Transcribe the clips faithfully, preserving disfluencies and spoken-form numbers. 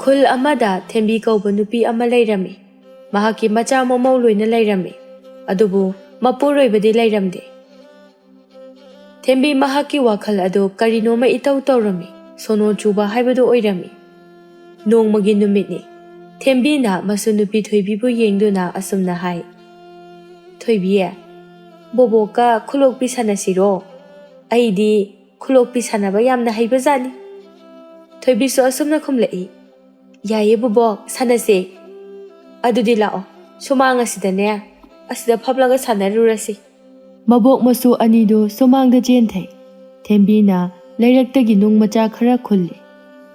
ꯈꯨꯜ ꯑꯃꯗ ꯊꯦꯝꯕꯤ ꯀꯧꯕ ꯅꯨꯄꯤ ꯑꯃ ꯂꯩꯔꯝꯃꯤ꯫ ꯃꯍꯥꯛꯀꯤ ꯃꯆꯥ ꯃꯃꯧ ꯂꯣꯏꯅ ꯂꯩꯔꯝꯃꯤ, ꯑꯗꯨꯕꯨ ꯃꯄꯨꯔꯣꯏꯕꯗꯤ ꯂꯩꯔꯝꯗꯦ꯫ ꯊꯦꯝꯕꯤ ꯃꯍꯥꯛꯀꯤ ꯋꯥꯈꯜ ꯑꯗꯨ ꯀꯔꯤꯅꯣꯃ ꯏꯇꯧ ꯇꯧꯔꯝꯃꯤ꯫ ꯁꯣꯅꯣ ꯆꯨꯕ ꯍꯥꯏꯕꯗꯨ ꯑꯣꯏꯔꯝꯃꯤ꯫ ꯅꯣꯡꯃꯒꯤ ꯅꯨꯃꯤꯠꯅꯤ꯫ ꯊꯦꯝꯕꯤꯅ ꯃꯁꯨ ꯅꯨꯄꯤ ꯊꯣꯏꯕꯤꯕꯨ ꯌꯦꯡꯗꯨꯅ ꯑꯁꯨꯝꯅ ꯍꯥꯏ, "ꯊꯣꯏꯕꯤ, ꯕꯣꯕꯣꯛꯀ ꯈꯨꯂꯣꯛꯄꯤ ꯁꯥꯟꯅꯁꯤꯔꯣ? ꯑꯩꯗꯤ ꯈꯨꯂꯣꯛꯄꯤ ꯁꯥꯟꯅꯕ ꯌꯥꯝꯅ ꯍꯩꯕꯖꯥꯠꯅꯤ꯫" ꯊꯣꯏꯕꯤꯁꯨ ꯑꯁꯨꯝꯅ ꯈꯨꯝꯂꯛꯏ, "ꯌꯥꯏꯌꯦ ꯕꯣꯕꯣꯛ, ꯁꯥꯟꯅꯁꯦ꯫ ꯑꯗꯨꯗꯤ ꯂꯥꯛꯑꯣ, ꯁꯨꯃꯥꯡ ꯑꯁꯤꯗꯅꯦ, ꯑꯁꯤꯗ ꯐꯝꯂꯒ ꯁꯥꯟꯅꯔꯨꯔꯁꯤ꯫" ꯃꯕꯣꯛ ꯃꯁꯨ ꯑꯅꯤꯗꯨ ꯁꯨꯃꯥꯡꯗ ꯆꯦꯟꯊꯩ꯫ ꯊꯦꯝꯕꯤꯅ ꯂꯩꯔꯛꯇꯒꯤ ꯅꯨꯡ ꯃꯆꯥ ꯈꯔ ꯈꯨꯜꯂꯤ,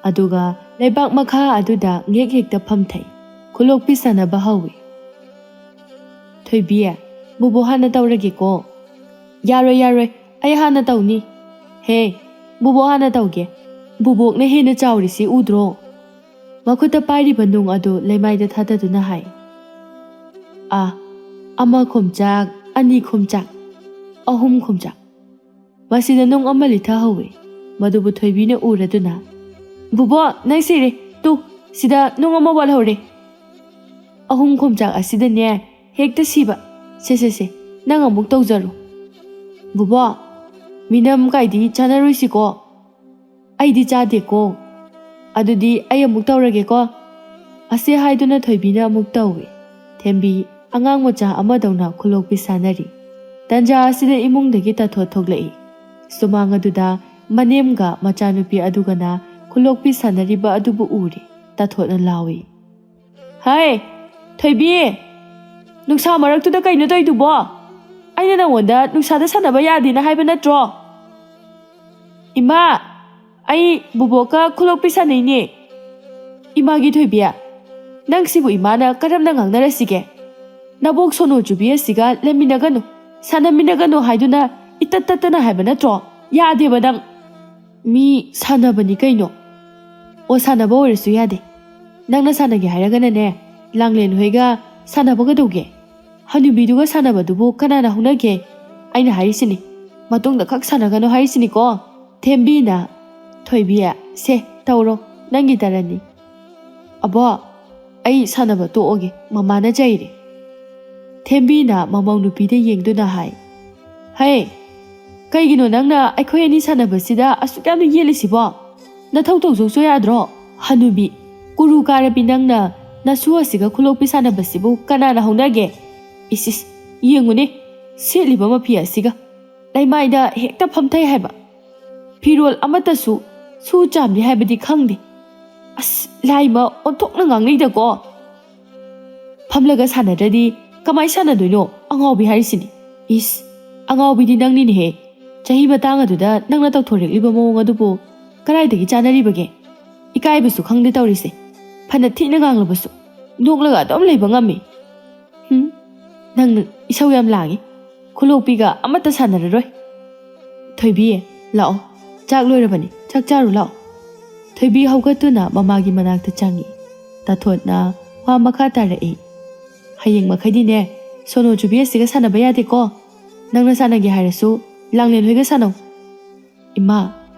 ꯑꯗꯨꯒ ꯂꯩꯕꯥꯛ ꯃꯈꯥ ꯑꯗꯨꯗ ꯉꯦꯛ ꯍꯦꯛꯇ ꯐꯝꯊꯩ꯫ ꯈꯨꯂꯣꯛꯄꯤ ꯁꯥꯟꯅꯕ ꯍꯧꯏ꯫ "ꯊꯣꯏꯕꯤ, ꯕꯨꯕꯣꯛ ꯍꯥꯟꯅ ꯇꯧꯔꯒꯦꯀꯣ꯫" "ꯌꯥꯔꯣꯏ, ꯌꯥꯔꯣꯏ, ꯑꯩ ꯍꯥꯟꯅ ꯇꯧꯅꯤ꯫" "ꯍꯦ, ꯕꯨꯕꯣꯛ ꯍꯥꯟꯅ ꯇꯧꯒꯦ꯫ ꯕꯨꯕꯣꯛꯅ ꯍꯦꯟꯅ ꯆꯥꯎꯔꯤꯁꯤ ꯎꯗ꯭ꯔꯣ?" ꯃꯈꯨꯠꯇ ꯄꯥꯏꯔꯤꯕ ꯅꯨꯡ ꯑꯗꯨ ꯂꯩꯃꯥꯏꯗ ꯊꯥꯗꯗꯨꯅ ꯍꯥꯏ꯫ ꯑꯥ, ꯑꯃ ꯈꯣꯝꯆꯥꯛ, ꯑꯅꯤ ꯈꯣꯝꯆꯥꯛ, ꯑꯍꯨꯝ ꯈꯣꯝꯆꯥꯛ꯫ ꯃꯁꯤꯗ ꯅꯨꯡ ꯑꯃ ꯂꯤꯊꯍꯧꯏ꯫ ꯃꯗꯨꯕꯨ ꯊꯣꯏꯕꯤꯅ ꯎꯔꯗꯨꯅ, "ꯕꯨꯕꯣꯛ, ꯅꯪ ꯁꯤꯔꯦ꯫ ꯇꯨ, ꯁꯤꯗ ꯅꯨꯡ ꯑꯃ ꯋꯥꯠꯍꯧꯔꯦ꯫ ꯑꯍꯨꯝ ꯈꯣꯝꯆꯥꯛ ꯑꯁꯤꯗꯅꯦ ꯍꯦꯛꯇ ꯁꯤꯕ꯫ ꯁꯦ, ꯁꯦ, ꯁꯦ, ꯅꯪ ꯑꯃꯨꯛ ꯇꯧꯖꯔꯣ꯫" "ꯕꯨꯕꯣꯛ, ꯃꯤꯅꯝ ꯀꯥꯏꯗꯤ ꯆꯥꯅꯔꯣꯏꯁꯤꯀꯣ꯫ ꯑꯩꯗꯤ ꯆꯥꯗꯦꯀꯣ꯫ ꯑꯗꯨꯗꯤ ꯑꯩ ꯑꯃꯨꯛ ꯇꯧꯔꯒꯦꯀꯣ꯫" ꯑꯁꯤ ꯍꯥꯏꯗꯨꯅ ꯊꯣꯏꯕꯤꯅ ꯑꯃꯨꯛ ꯇꯧꯏ꯫ ꯊꯦꯝꯕꯤ ꯑꯉꯥꯡ ꯃꯆꯥ ꯑꯃꯗꯧꯅ ꯈꯨꯂꯣꯛꯄꯤ ꯁꯥꯟꯅꯔꯤ꯫ ꯇꯟꯖꯥ ꯑꯁꯤꯗ ꯏꯃꯨꯡꯗꯒꯤ ꯇꯥꯊꯣꯠ ꯊꯣꯛꯂꯛꯏ꯫ ꯁꯨꯃꯥꯡ ꯑꯗꯨꯗ ꯃꯅꯦꯝꯒ ꯃꯆꯥꯅꯨꯄꯤ ꯑꯗꯨꯒꯅ ꯈꯨꯂꯣꯛꯄꯤ ꯁꯥꯟꯅꯔꯤꯕ ꯑꯗꯨꯕꯨ ꯎꯔꯦ꯫ ꯇꯥꯊꯣꯠꯅ ꯂꯥꯎꯏ, "ꯍꯥꯏ, ꯊꯣꯏꯕꯤ! ꯅꯨꯡꯁꯥ ꯃꯔꯛꯇꯨꯗ ꯀꯩꯅꯣ ꯇꯧꯏꯗꯨꯕꯣ? ꯑꯩꯅ ꯅꯉꯣꯟꯗ ꯅꯨꯡꯁꯥꯗ ꯁꯥꯟꯅꯕ ꯌꯥꯗꯦꯅ ꯍꯥꯏꯕ ꯅꯠꯇ꯭ꯔꯣ?" "ꯏꯃꯥ, ꯑꯩ ꯕꯨꯕꯣꯛꯀ ꯈꯨꯂꯣꯛꯄꯤ ꯁꯥꯟꯅꯩꯅꯦ꯫" "ꯏꯃꯥꯒꯤ ꯊꯣꯏꯕꯤ, ꯅꯪꯁꯤꯕꯨ ꯏꯃꯥꯅ ꯀꯔꯝꯅ ꯉꯥꯡꯅꯔꯁꯤꯒꯦ? ꯅꯕꯣꯛ ꯁꯣꯅꯣ ꯆꯨꯕꯤ ꯑꯁꯤꯒ ꯂꯩꯃꯤꯟꯅꯒꯅꯨ, ꯁꯥꯟꯅꯃꯤꯟꯅꯒꯅꯨ ꯍꯥꯏꯗꯨꯅ ꯏꯇꯠ ꯇꯠꯇꯅ ꯍꯥꯏꯕ ꯅꯠꯇ꯭ꯔꯣ? ꯌꯥꯗꯦꯕ ꯅꯪ꯫" "ꯃꯤ ꯁꯥꯟꯅꯕꯅꯤ ꯀꯩꯅꯣ꯫" "ꯑꯣ, ꯁꯥꯟꯅꯕ ꯑꯣꯏꯔꯁꯨ ꯌꯥꯗꯦ꯫ ꯅꯪꯅ ꯁꯥꯟꯅꯒꯦ ꯍꯥꯏꯔꯒꯅꯅꯦ, ꯂꯥꯡꯂꯦꯟ ꯍꯣꯏꯒ ꯁꯥꯟꯅꯕ ꯀꯩꯗꯧꯒꯦ? ꯍꯅꯨꯕꯤꯗꯨꯒ ꯁꯥꯟꯅꯕꯗꯨꯕꯨ ꯀꯅꯥꯅ ꯍꯧꯅꯒꯦ? ꯑꯩꯅ ꯍꯥꯏꯔꯤꯁꯤꯅꯤ, ꯃꯇꯨꯡꯗ ꯈꯛ ꯁꯥꯟꯅꯒꯅꯨ ꯍꯥꯏꯔꯤꯁꯤꯅꯤꯀꯣ꯫" ꯊꯦꯝꯕꯤꯅ, "ꯊꯣꯏꯕꯤ, ꯁꯦ, ꯇꯧꯔꯣ, ꯅꯪꯒꯤ ꯇꯔꯟꯅꯤ꯫" "ꯑꯕꯣ, ꯑꯩ ꯁꯥꯟꯅꯕ ꯇꯣꯛꯑꯒꯦ, ꯃꯃꯥꯅ ꯆꯩꯔꯦ꯫" ꯊꯦꯝꯕꯤꯅ ꯃꯃꯧ ꯅꯨꯄꯤꯗ ꯌꯦꯡꯗꯨꯅ ꯍꯥꯏ꯫ "ꯍꯩ, ꯀꯩꯒꯤꯅꯣ ꯅꯪꯅ ꯑꯩꯈꯣꯏ ꯑꯅꯤ ꯁꯥꯟꯅꯕꯁꯤꯗ ꯑꯁꯨꯛ ꯌꯥꯝꯅ ꯌꯦꯠꯂꯤꯁꯤꯕꯣ? ꯅꯊꯧ ꯇꯧꯊꯣꯛꯆꯧ ꯌꯥꯗ꯭ꯔꯣ? ꯍꯅꯨꯕꯤ, ꯀꯨꯔꯨ ꯀꯥꯔꯕꯤ ꯅꯪꯅ ꯅꯁꯨ ꯑꯁꯤꯒ ꯈꯨꯂꯣꯛꯄꯤ ꯁꯥꯟꯅꯕꯁꯤꯕꯨ ꯀꯅꯥꯅ ꯍꯧꯅꯒꯦ? ꯏꯁ, ꯏꯁ, ꯌꯦꯡꯉꯨꯅꯦ, ꯁꯦꯠꯂꯤꯕ ꯃꯐꯤ ꯑꯁꯤꯒ꯫ ꯂꯩꯃꯥꯏꯗ ꯍꯦꯛꯇ ꯐꯝꯊꯩ ꯍꯥꯏꯕ꯫ ꯐꯤꯔꯣꯜ ꯑꯃꯠꯇꯁꯨ ꯁꯨ ꯆꯥꯝꯗꯦ ꯍꯥꯏꯕꯗꯤ ꯈꯪꯗꯦ꯫ ꯑꯁ, ꯂꯥꯏꯃ ꯑꯣꯟꯊꯣꯛꯅ ꯉꯥꯡꯅꯩꯗꯀꯣ꯫ ꯐꯝꯂꯒ ꯁꯥꯟꯅꯗ꯭ꯔꯗꯤ ꯀꯃꯥꯏ ꯁꯥꯟꯅꯗꯣꯏꯅꯣ ꯑꯉꯥꯎꯕꯤ ꯍꯥꯏꯔꯤꯁꯤꯗꯤ? ꯏꯁ, ꯑꯉꯥꯎꯕꯤꯗꯤ ꯅꯪꯅꯤꯅꯦꯍꯦ꯫ ꯆꯍꯤ ꯃꯇꯥꯡ ꯑꯗꯨꯗ ꯅꯪꯅ ꯇꯧꯊꯣꯔꯛꯂꯤꯕ ꯃꯑꯣꯡ ꯑꯗꯨꯕꯨ ꯀꯗꯥꯏꯗꯒꯤ ꯆꯥꯅꯔꯤꯕꯒꯦ? ꯏꯀꯥꯏꯕꯁꯨ ꯈꯪꯗꯦ ꯇꯧꯔꯤꯁꯦ꯫ ꯐꯅ ꯊꯤꯅ ꯉꯥꯡꯂꯕꯁꯨ ꯅꯣꯛꯂꯒ ꯑꯗꯨꯝ ꯂꯩꯕ ꯉꯝꯃꯤ꯫ ꯍꯨꯝ, ꯅꯪ ꯏꯁꯧ ꯌꯥꯝ ꯂꯥꯡꯉꯤ꯫ ꯈꯨꯂꯣꯛꯄꯤꯒ ꯑꯃꯠꯇ ꯁꯥꯟꯅꯔꯔꯣꯏ꯫ "ꯊꯣꯏꯕꯤ, ꯂꯥꯛꯑꯣ, ꯆꯥꯛ ꯂꯣꯏꯔꯕꯅꯤ, ꯆꯥꯛ ꯆꯥꯔꯨ ꯂꯥꯛꯑꯣ꯫" ꯊꯣꯏꯕꯤ ꯍꯧꯒꯠꯇꯨꯅ ꯃꯃꯥꯒꯤ ꯃꯅꯥꯛꯇ ꯆꯪꯉꯤ꯫ ꯇꯥꯊꯣꯠꯅ ꯋꯥ ꯃꯈꯥ ꯇꯥꯔꯛꯏ꯫ "ꯍꯌꯦꯡ ꯃꯈꯩꯗꯤꯅꯦ, ꯁꯣꯅꯣ ꯆꯨꯕꯤ ꯑꯁꯤꯒ ꯁꯥꯟꯅꯕ ꯌꯥꯗꯦꯀꯣ꯫ ꯅꯪꯅ ꯁꯥꯟꯅꯒꯦ ꯍꯥꯏꯔꯁꯨ ꯂꯥꯡꯂꯦꯟ ꯍꯣꯏꯒ ꯁꯥꯟꯅꯧ꯫" "ꯏꯃꯥ,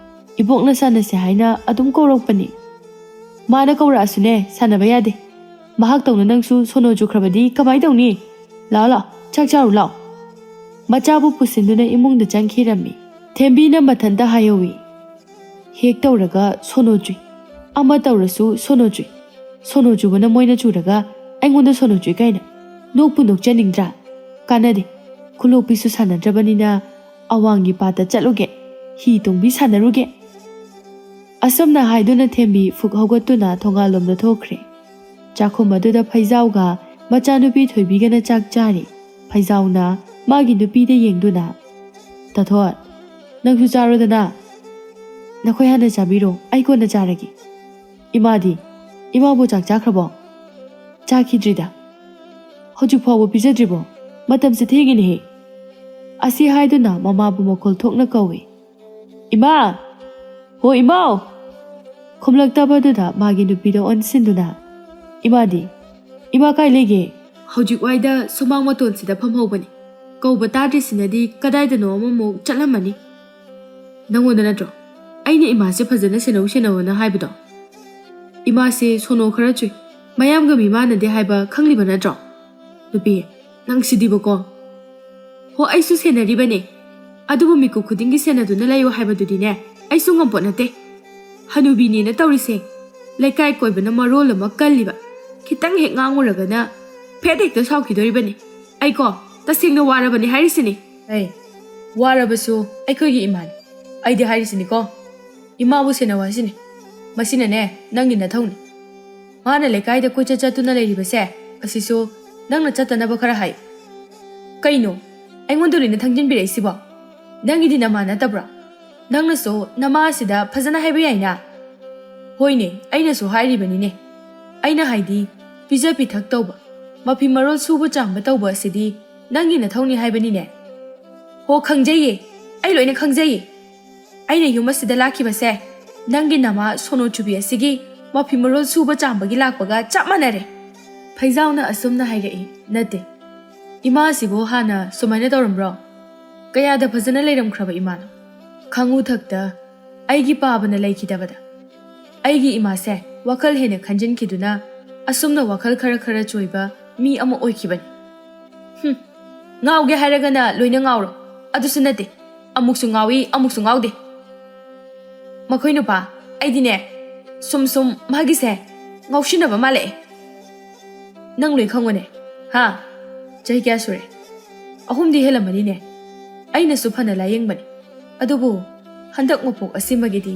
ꯏꯕꯣꯛꯅ ꯁꯥꯟꯅꯁꯦ ꯍꯥꯏꯅ ꯑꯗꯨꯝ ꯀꯧꯔꯛꯄꯅꯤ꯫ ꯃꯥꯅ ꯀꯧꯔꯛꯑꯁꯨꯅꯦ, ꯁꯥꯟꯅꯕ ꯌꯥꯗꯦ꯫ ꯃꯍꯥꯛꯇꯧꯅ ꯅꯪꯁꯨ ꯁꯣꯅꯣ ꯆꯨꯈ꯭ꯔꯕꯗꯤ ꯀꯃꯥꯏ ꯇꯧꯅꯤ? ꯂꯥꯛꯑꯣ, ꯂꯥꯛꯑꯣ, ꯆꯥꯛ ꯆꯥꯔꯨ ꯂꯥꯛꯑꯣ꯫" ꯃꯆꯥꯕꯨ ꯄꯨꯁꯤꯟꯗꯨꯅ ꯏꯃꯨꯡꯗ ꯆꯪꯈꯤꯔꯝꯃꯤ꯫ ꯊꯦꯝꯕꯤꯅ ꯃꯊꯟꯇ ꯍꯥꯏꯍꯧꯏ, "ꯍꯦꯛ ꯇꯧꯔꯒ ꯁꯣꯅꯣ ꯆꯨꯏ, ꯑꯃ ꯇꯧꯔꯁꯨ ꯁꯣꯅꯣ ꯆꯨꯏ, ꯁꯣꯅꯣ ꯆꯨꯕꯅ ꯃꯣꯏꯅ ꯆꯨꯔꯒ ꯑꯩꯉꯣꯟꯗ ꯁꯣꯅꯣ ꯆꯨꯏ ꯀꯥꯏꯅ꯫ ꯅꯣꯛꯄꯨ ꯅꯣꯛꯆꯅꯤꯡꯗ꯭ꯔꯥ? ꯀꯥꯟꯅꯗꯦ, ꯈꯨꯂꯣꯛꯄꯤꯁꯨ ꯁꯥꯟꯅꯗ꯭ꯔꯕꯅꯤꯅ ꯑꯋꯥꯡꯒꯤ ꯄꯥꯠꯇ ꯆꯠꯂꯨꯒꯦ, ꯍꯤ ꯇꯣꯡꯕꯤ ꯁꯥꯟꯅꯔꯨꯒꯦ꯫" ꯑꯁꯨꯝꯅ ꯍꯥꯏꯗꯨꯅ ꯊꯦꯝꯕꯤ ꯐꯨꯛ ꯍꯧꯒꯠꯇꯨꯅ ꯊꯣꯡꯒꯥꯜꯂꯣꯝꯗ ꯊꯣꯛꯈ꯭ꯔꯦ꯫ ꯆꯥꯛꯈꯨꯝ ꯑꯗꯨꯗ ꯐꯩꯖꯥꯎꯒ ꯃꯆꯥꯅꯨꯄꯤ ꯊꯣꯏꯕꯤꯒꯅ ꯆꯥꯛ ꯆꯥꯔꯤ꯫ ꯐꯩꯖꯥꯎꯅ ꯃꯥꯒꯤ ꯅꯨꯄꯤꯗ ꯌꯦꯡꯗꯨꯅ, "ꯇꯥꯊꯣꯠ, ꯅꯪꯁꯨ ꯆꯥꯔꯣꯗꯅ꯫ ꯅꯈꯣꯏ ꯍꯥꯟꯅ ꯆꯥꯕꯤꯔꯣ, ꯑꯩ ꯀꯣꯟꯅ ꯆꯥꯔꯒꯦ꯫" "ꯏꯃꯥꯗꯤ? ꯏꯃꯥꯕꯨ ꯆꯥꯛ ꯆꯥꯈ꯭ꯔꯕꯣ?" "ꯆꯥꯈꯤꯗ꯭ꯔꯤꯗ꯫" "ꯍꯧꯖꯤꯛ ꯐꯥꯎꯕ ꯄꯤꯖꯗ꯭ꯔꯤꯕꯣ? ꯃꯇꯝꯁꯦ ꯊꯦꯡꯉꯤꯅꯦꯍꯦ꯫" ꯑꯁꯤ ꯍꯥꯏꯗꯨꯅ ꯃꯃꯥꯕꯨ ꯃꯈꯣꯜ ꯊꯣꯛꯅ ꯀꯧꯏ꯫ "ꯏꯃꯥ! ꯍꯣ ꯏꯃꯥꯎ!" ꯈꯨꯝꯂꯛꯇꯕꯗꯨꯗ ꯃꯥꯒꯤ ꯅꯨꯄꯤꯗ ꯑꯣꯟꯁꯤꯟꯗꯨꯅ, "ꯏꯃꯥꯗꯤ? ꯏꯃꯥ ꯀꯥꯏ ꯂꯩꯒꯦ?" "ꯍꯧꯖꯤꯛ ꯋꯥꯏꯗ ꯁꯨꯃꯥꯡ ꯃꯇꯣꯟꯁꯤꯗ ꯐꯝꯍꯧꯕꯅꯤ꯫ ꯀꯧꯕ ꯇꯥꯗ꯭ꯔꯤꯁꯤꯅꯗꯤ ꯀꯗꯥꯏꯗꯅꯣ ꯑꯃꯃꯨꯛ ꯆꯠꯂꯝꯃꯅꯤ꯫ ꯅꯪꯉꯣꯟꯗ ꯅꯠꯇ꯭ꯔꯣ ꯑꯩꯅ ꯏꯃꯥꯁꯦ ꯐꯖꯅ ꯁꯦꯟꯅꯧ ꯁꯦꯟꯅꯧꯅ ꯍꯥꯏꯕꯗꯣ?" ꯏꯃꯥꯁꯦ ꯁꯣꯅꯣ ꯈꯔ ꯆꯨꯏ꯫ ꯃꯌꯥꯝꯒ ꯃꯤꯃꯥꯟꯅꯗꯦ ꯍꯥꯏꯕ ꯈꯪꯂꯤꯕ ꯅꯠꯇ꯭ꯔꯣ? ꯅꯨꯄꯤ, ꯅꯪꯁꯤꯗꯤꯕꯀꯣ꯫ ꯍꯣ, ꯑꯩꯁꯨ ꯁꯦꯟꯅꯔꯤꯕꯅꯦ꯫ ꯑꯗꯨꯕꯨ ꯃꯤꯀꯨꯞ ꯈꯨꯗꯤꯡꯒꯤ ꯁꯦꯟꯅꯗꯨꯅ ꯂꯩꯌꯨ ꯍꯥꯏꯕꯗꯨꯗꯤꯅꯦ, ꯑꯩꯁꯨ ꯉꯝꯄꯣꯠ ꯅꯠꯇꯦ꯫ ꯍꯅꯨꯕꯤꯅꯦꯅ ꯇꯧꯔꯤꯁꯦ꯫ ꯂꯩꯀꯥꯏ ꯀꯣꯏꯕꯅ ꯃꯔꯣꯜ ꯑꯃ ꯀꯜꯂꯤꯕ꯫ ꯈꯤꯇꯪ ꯍꯦꯛ ꯉꯥꯡꯉꯨꯔꯒꯅ ꯐꯦꯠ ꯍꯦꯛꯇ ꯁꯥꯎꯈꯤꯗꯣꯔꯤꯕꯅꯤ꯫ ꯑꯩꯀꯣ, ꯇꯁꯦꯡꯅ ꯋꯥꯔꯕꯅꯤ ꯍꯥꯏꯔꯤꯁꯤꯅꯤ꯫ ꯑꯩ ꯋꯥꯔꯕꯁꯨ ꯑꯩꯈꯣꯏꯒꯤ ꯏꯃꯥꯅꯤ꯫ ꯑꯩꯗꯤ ꯍꯥꯏꯔꯤꯁꯤꯅꯤꯀꯣ, ꯏꯃꯥꯕꯨ ꯁꯦꯟꯅꯧ ꯍꯥꯏꯁꯤꯅꯤ꯫ ꯃꯁꯤꯅꯅꯦ, ꯅꯪꯒꯤ ꯅꯊꯧꯅꯤ꯫ ꯃꯥꯅ ꯂꯩꯀꯥꯏꯗ ꯀꯣꯏꯆꯠ ꯆꯠꯇꯨꯅ ꯂꯩꯔꯤꯕꯁꯦ, ꯑꯁꯤꯁꯨ ꯅꯪꯅ ꯆꯠꯇꯅꯕ ꯈꯔ ꯍꯥꯏ꯫ ꯀꯩꯅꯣ, ꯑꯩꯉꯣꯟꯗ ꯂꯣꯏꯅ ꯊꯪꯖꯤꯟꯕꯤꯔꯛꯏꯁꯤꯕꯣ? ꯅꯪꯒꯤꯗꯤ ꯅꯃꯥ ꯅꯠꯇꯕ꯭ꯔꯣ? ꯅꯪꯅꯁꯨ ꯅꯃꯥ ꯑꯁꯤꯗ ꯐꯖꯅ ꯍꯥꯏꯕ ꯌꯥꯏꯅ꯫ ꯍꯣꯏꯅꯦ, ꯑꯩꯅꯁꯨ ꯍꯥꯏꯔꯤꯕꯅꯤꯅꯦ꯫ ꯑꯩꯅ ꯍꯥꯏꯗꯤ, ꯄꯤꯖ ꯄꯤꯊꯛ ꯇꯧꯕ, ꯃꯐꯤ ꯃꯔꯣꯜ ꯁꯨꯕ ꯆꯥꯝꯕ ꯇꯧꯕ ꯑꯁꯤꯗꯤ ꯅꯪꯒꯤ ꯅꯊꯧꯅꯤ ꯍꯥꯏꯕꯅꯤꯅꯦ꯫ ꯍꯣ, ꯈꯪꯖꯩꯌꯦ, ꯑꯩ ꯂꯣꯏꯅ ꯈꯪꯖꯩꯌꯦ꯫ ꯑꯩꯅ ꯌꯨꯝ ꯑꯁꯤꯗ ꯂꯥꯛꯈꯤꯕꯁꯦ, ꯅꯪꯒꯤ ꯅꯃꯥ ꯁꯣꯅꯣ ꯆꯨꯕꯤ ꯑꯁꯤꯒꯤ ꯃꯐꯤ ꯃꯔꯣꯜ ꯁꯨꯕ ꯆꯥꯝꯕꯒꯤ ꯂꯥꯛꯄꯒ ꯆꯞ ꯃꯥꯟꯅꯔꯦ꯫ ꯐꯩꯖꯥꯎꯅ ꯑꯁꯨꯝꯅ ꯍꯥꯏꯔꯛꯏ꯫ ꯅꯠꯇꯦ, ꯏꯃꯥ ꯑꯁꯤꯕꯨ ꯍꯥꯟꯅ ꯁꯨꯃꯥꯏꯅ ꯇꯧꯔꯝꯕ꯭ꯔꯣ? ꯀꯌꯥꯗ ꯐꯖꯅ ꯂꯩꯔꯝꯈ꯭ꯔꯕ ꯏꯃꯥꯅꯣ? ꯈꯪꯉꯨ ꯊꯛꯇ ꯑꯩꯒꯤ ꯄꯥꯕꯅ ꯂꯩꯈꯤꯗꯕꯗ, ꯑꯩꯒꯤ ꯏꯃꯥꯁꯦ ꯋꯥꯈꯜ ꯍꯦꯟꯅ ꯈꯟꯖꯤꯟꯈꯤꯗꯨꯅ, ꯑꯁꯨꯝꯅ ꯋꯥꯈꯜ ꯈꯔ ꯈꯔ ꯆꯣꯏꯕ ꯃꯤ ꯑꯃ ꯑꯣꯏꯈꯤꯕꯅꯤ꯫ ꯍꯨꯝ, ꯉꯥꯎꯒꯦ ꯍꯥꯏꯔꯒꯅ ꯂꯣꯏꯅ ꯉꯥꯎꯔꯣ꯫ ꯑꯗꯨꯁꯨ ꯅꯠꯇꯦ, ꯑꯃꯨꯛꯁꯨ ꯉꯥꯎꯏ, ꯑꯃꯨꯛꯁꯨ ꯉꯥꯎꯗꯦ꯫ ꯃꯈꯣꯏ ꯅꯨꯄꯥ, ꯑꯩꯗꯤꯅꯦ, ꯁꯨꯝ ꯁꯨꯝ ꯃꯥꯒꯤꯁꯦ ꯉꯥꯎꯁꯤꯟꯅꯕ ꯃꯥꯜꯂꯛꯑꯦ꯫ ꯅꯪ ꯂꯣꯏ ꯈꯪꯉꯨꯅꯦ꯫ ꯍꯥ? ꯆꯍꯤ ꯀꯌꯥ ꯁꯨꯔꯦ? ꯑꯍꯨꯝꯗꯤ ꯍꯦꯜꯂꯝꯃꯅꯤꯅꯦ꯫ ꯑꯩꯅꯁꯨ ꯐꯅ ꯂꯥꯌꯦꯡꯕꯅꯤ, ꯑꯗꯨꯕꯨ ꯍꯟꯗꯛ ꯃꯄꯣꯛ ꯑꯁꯤꯃꯒꯤꯗꯤ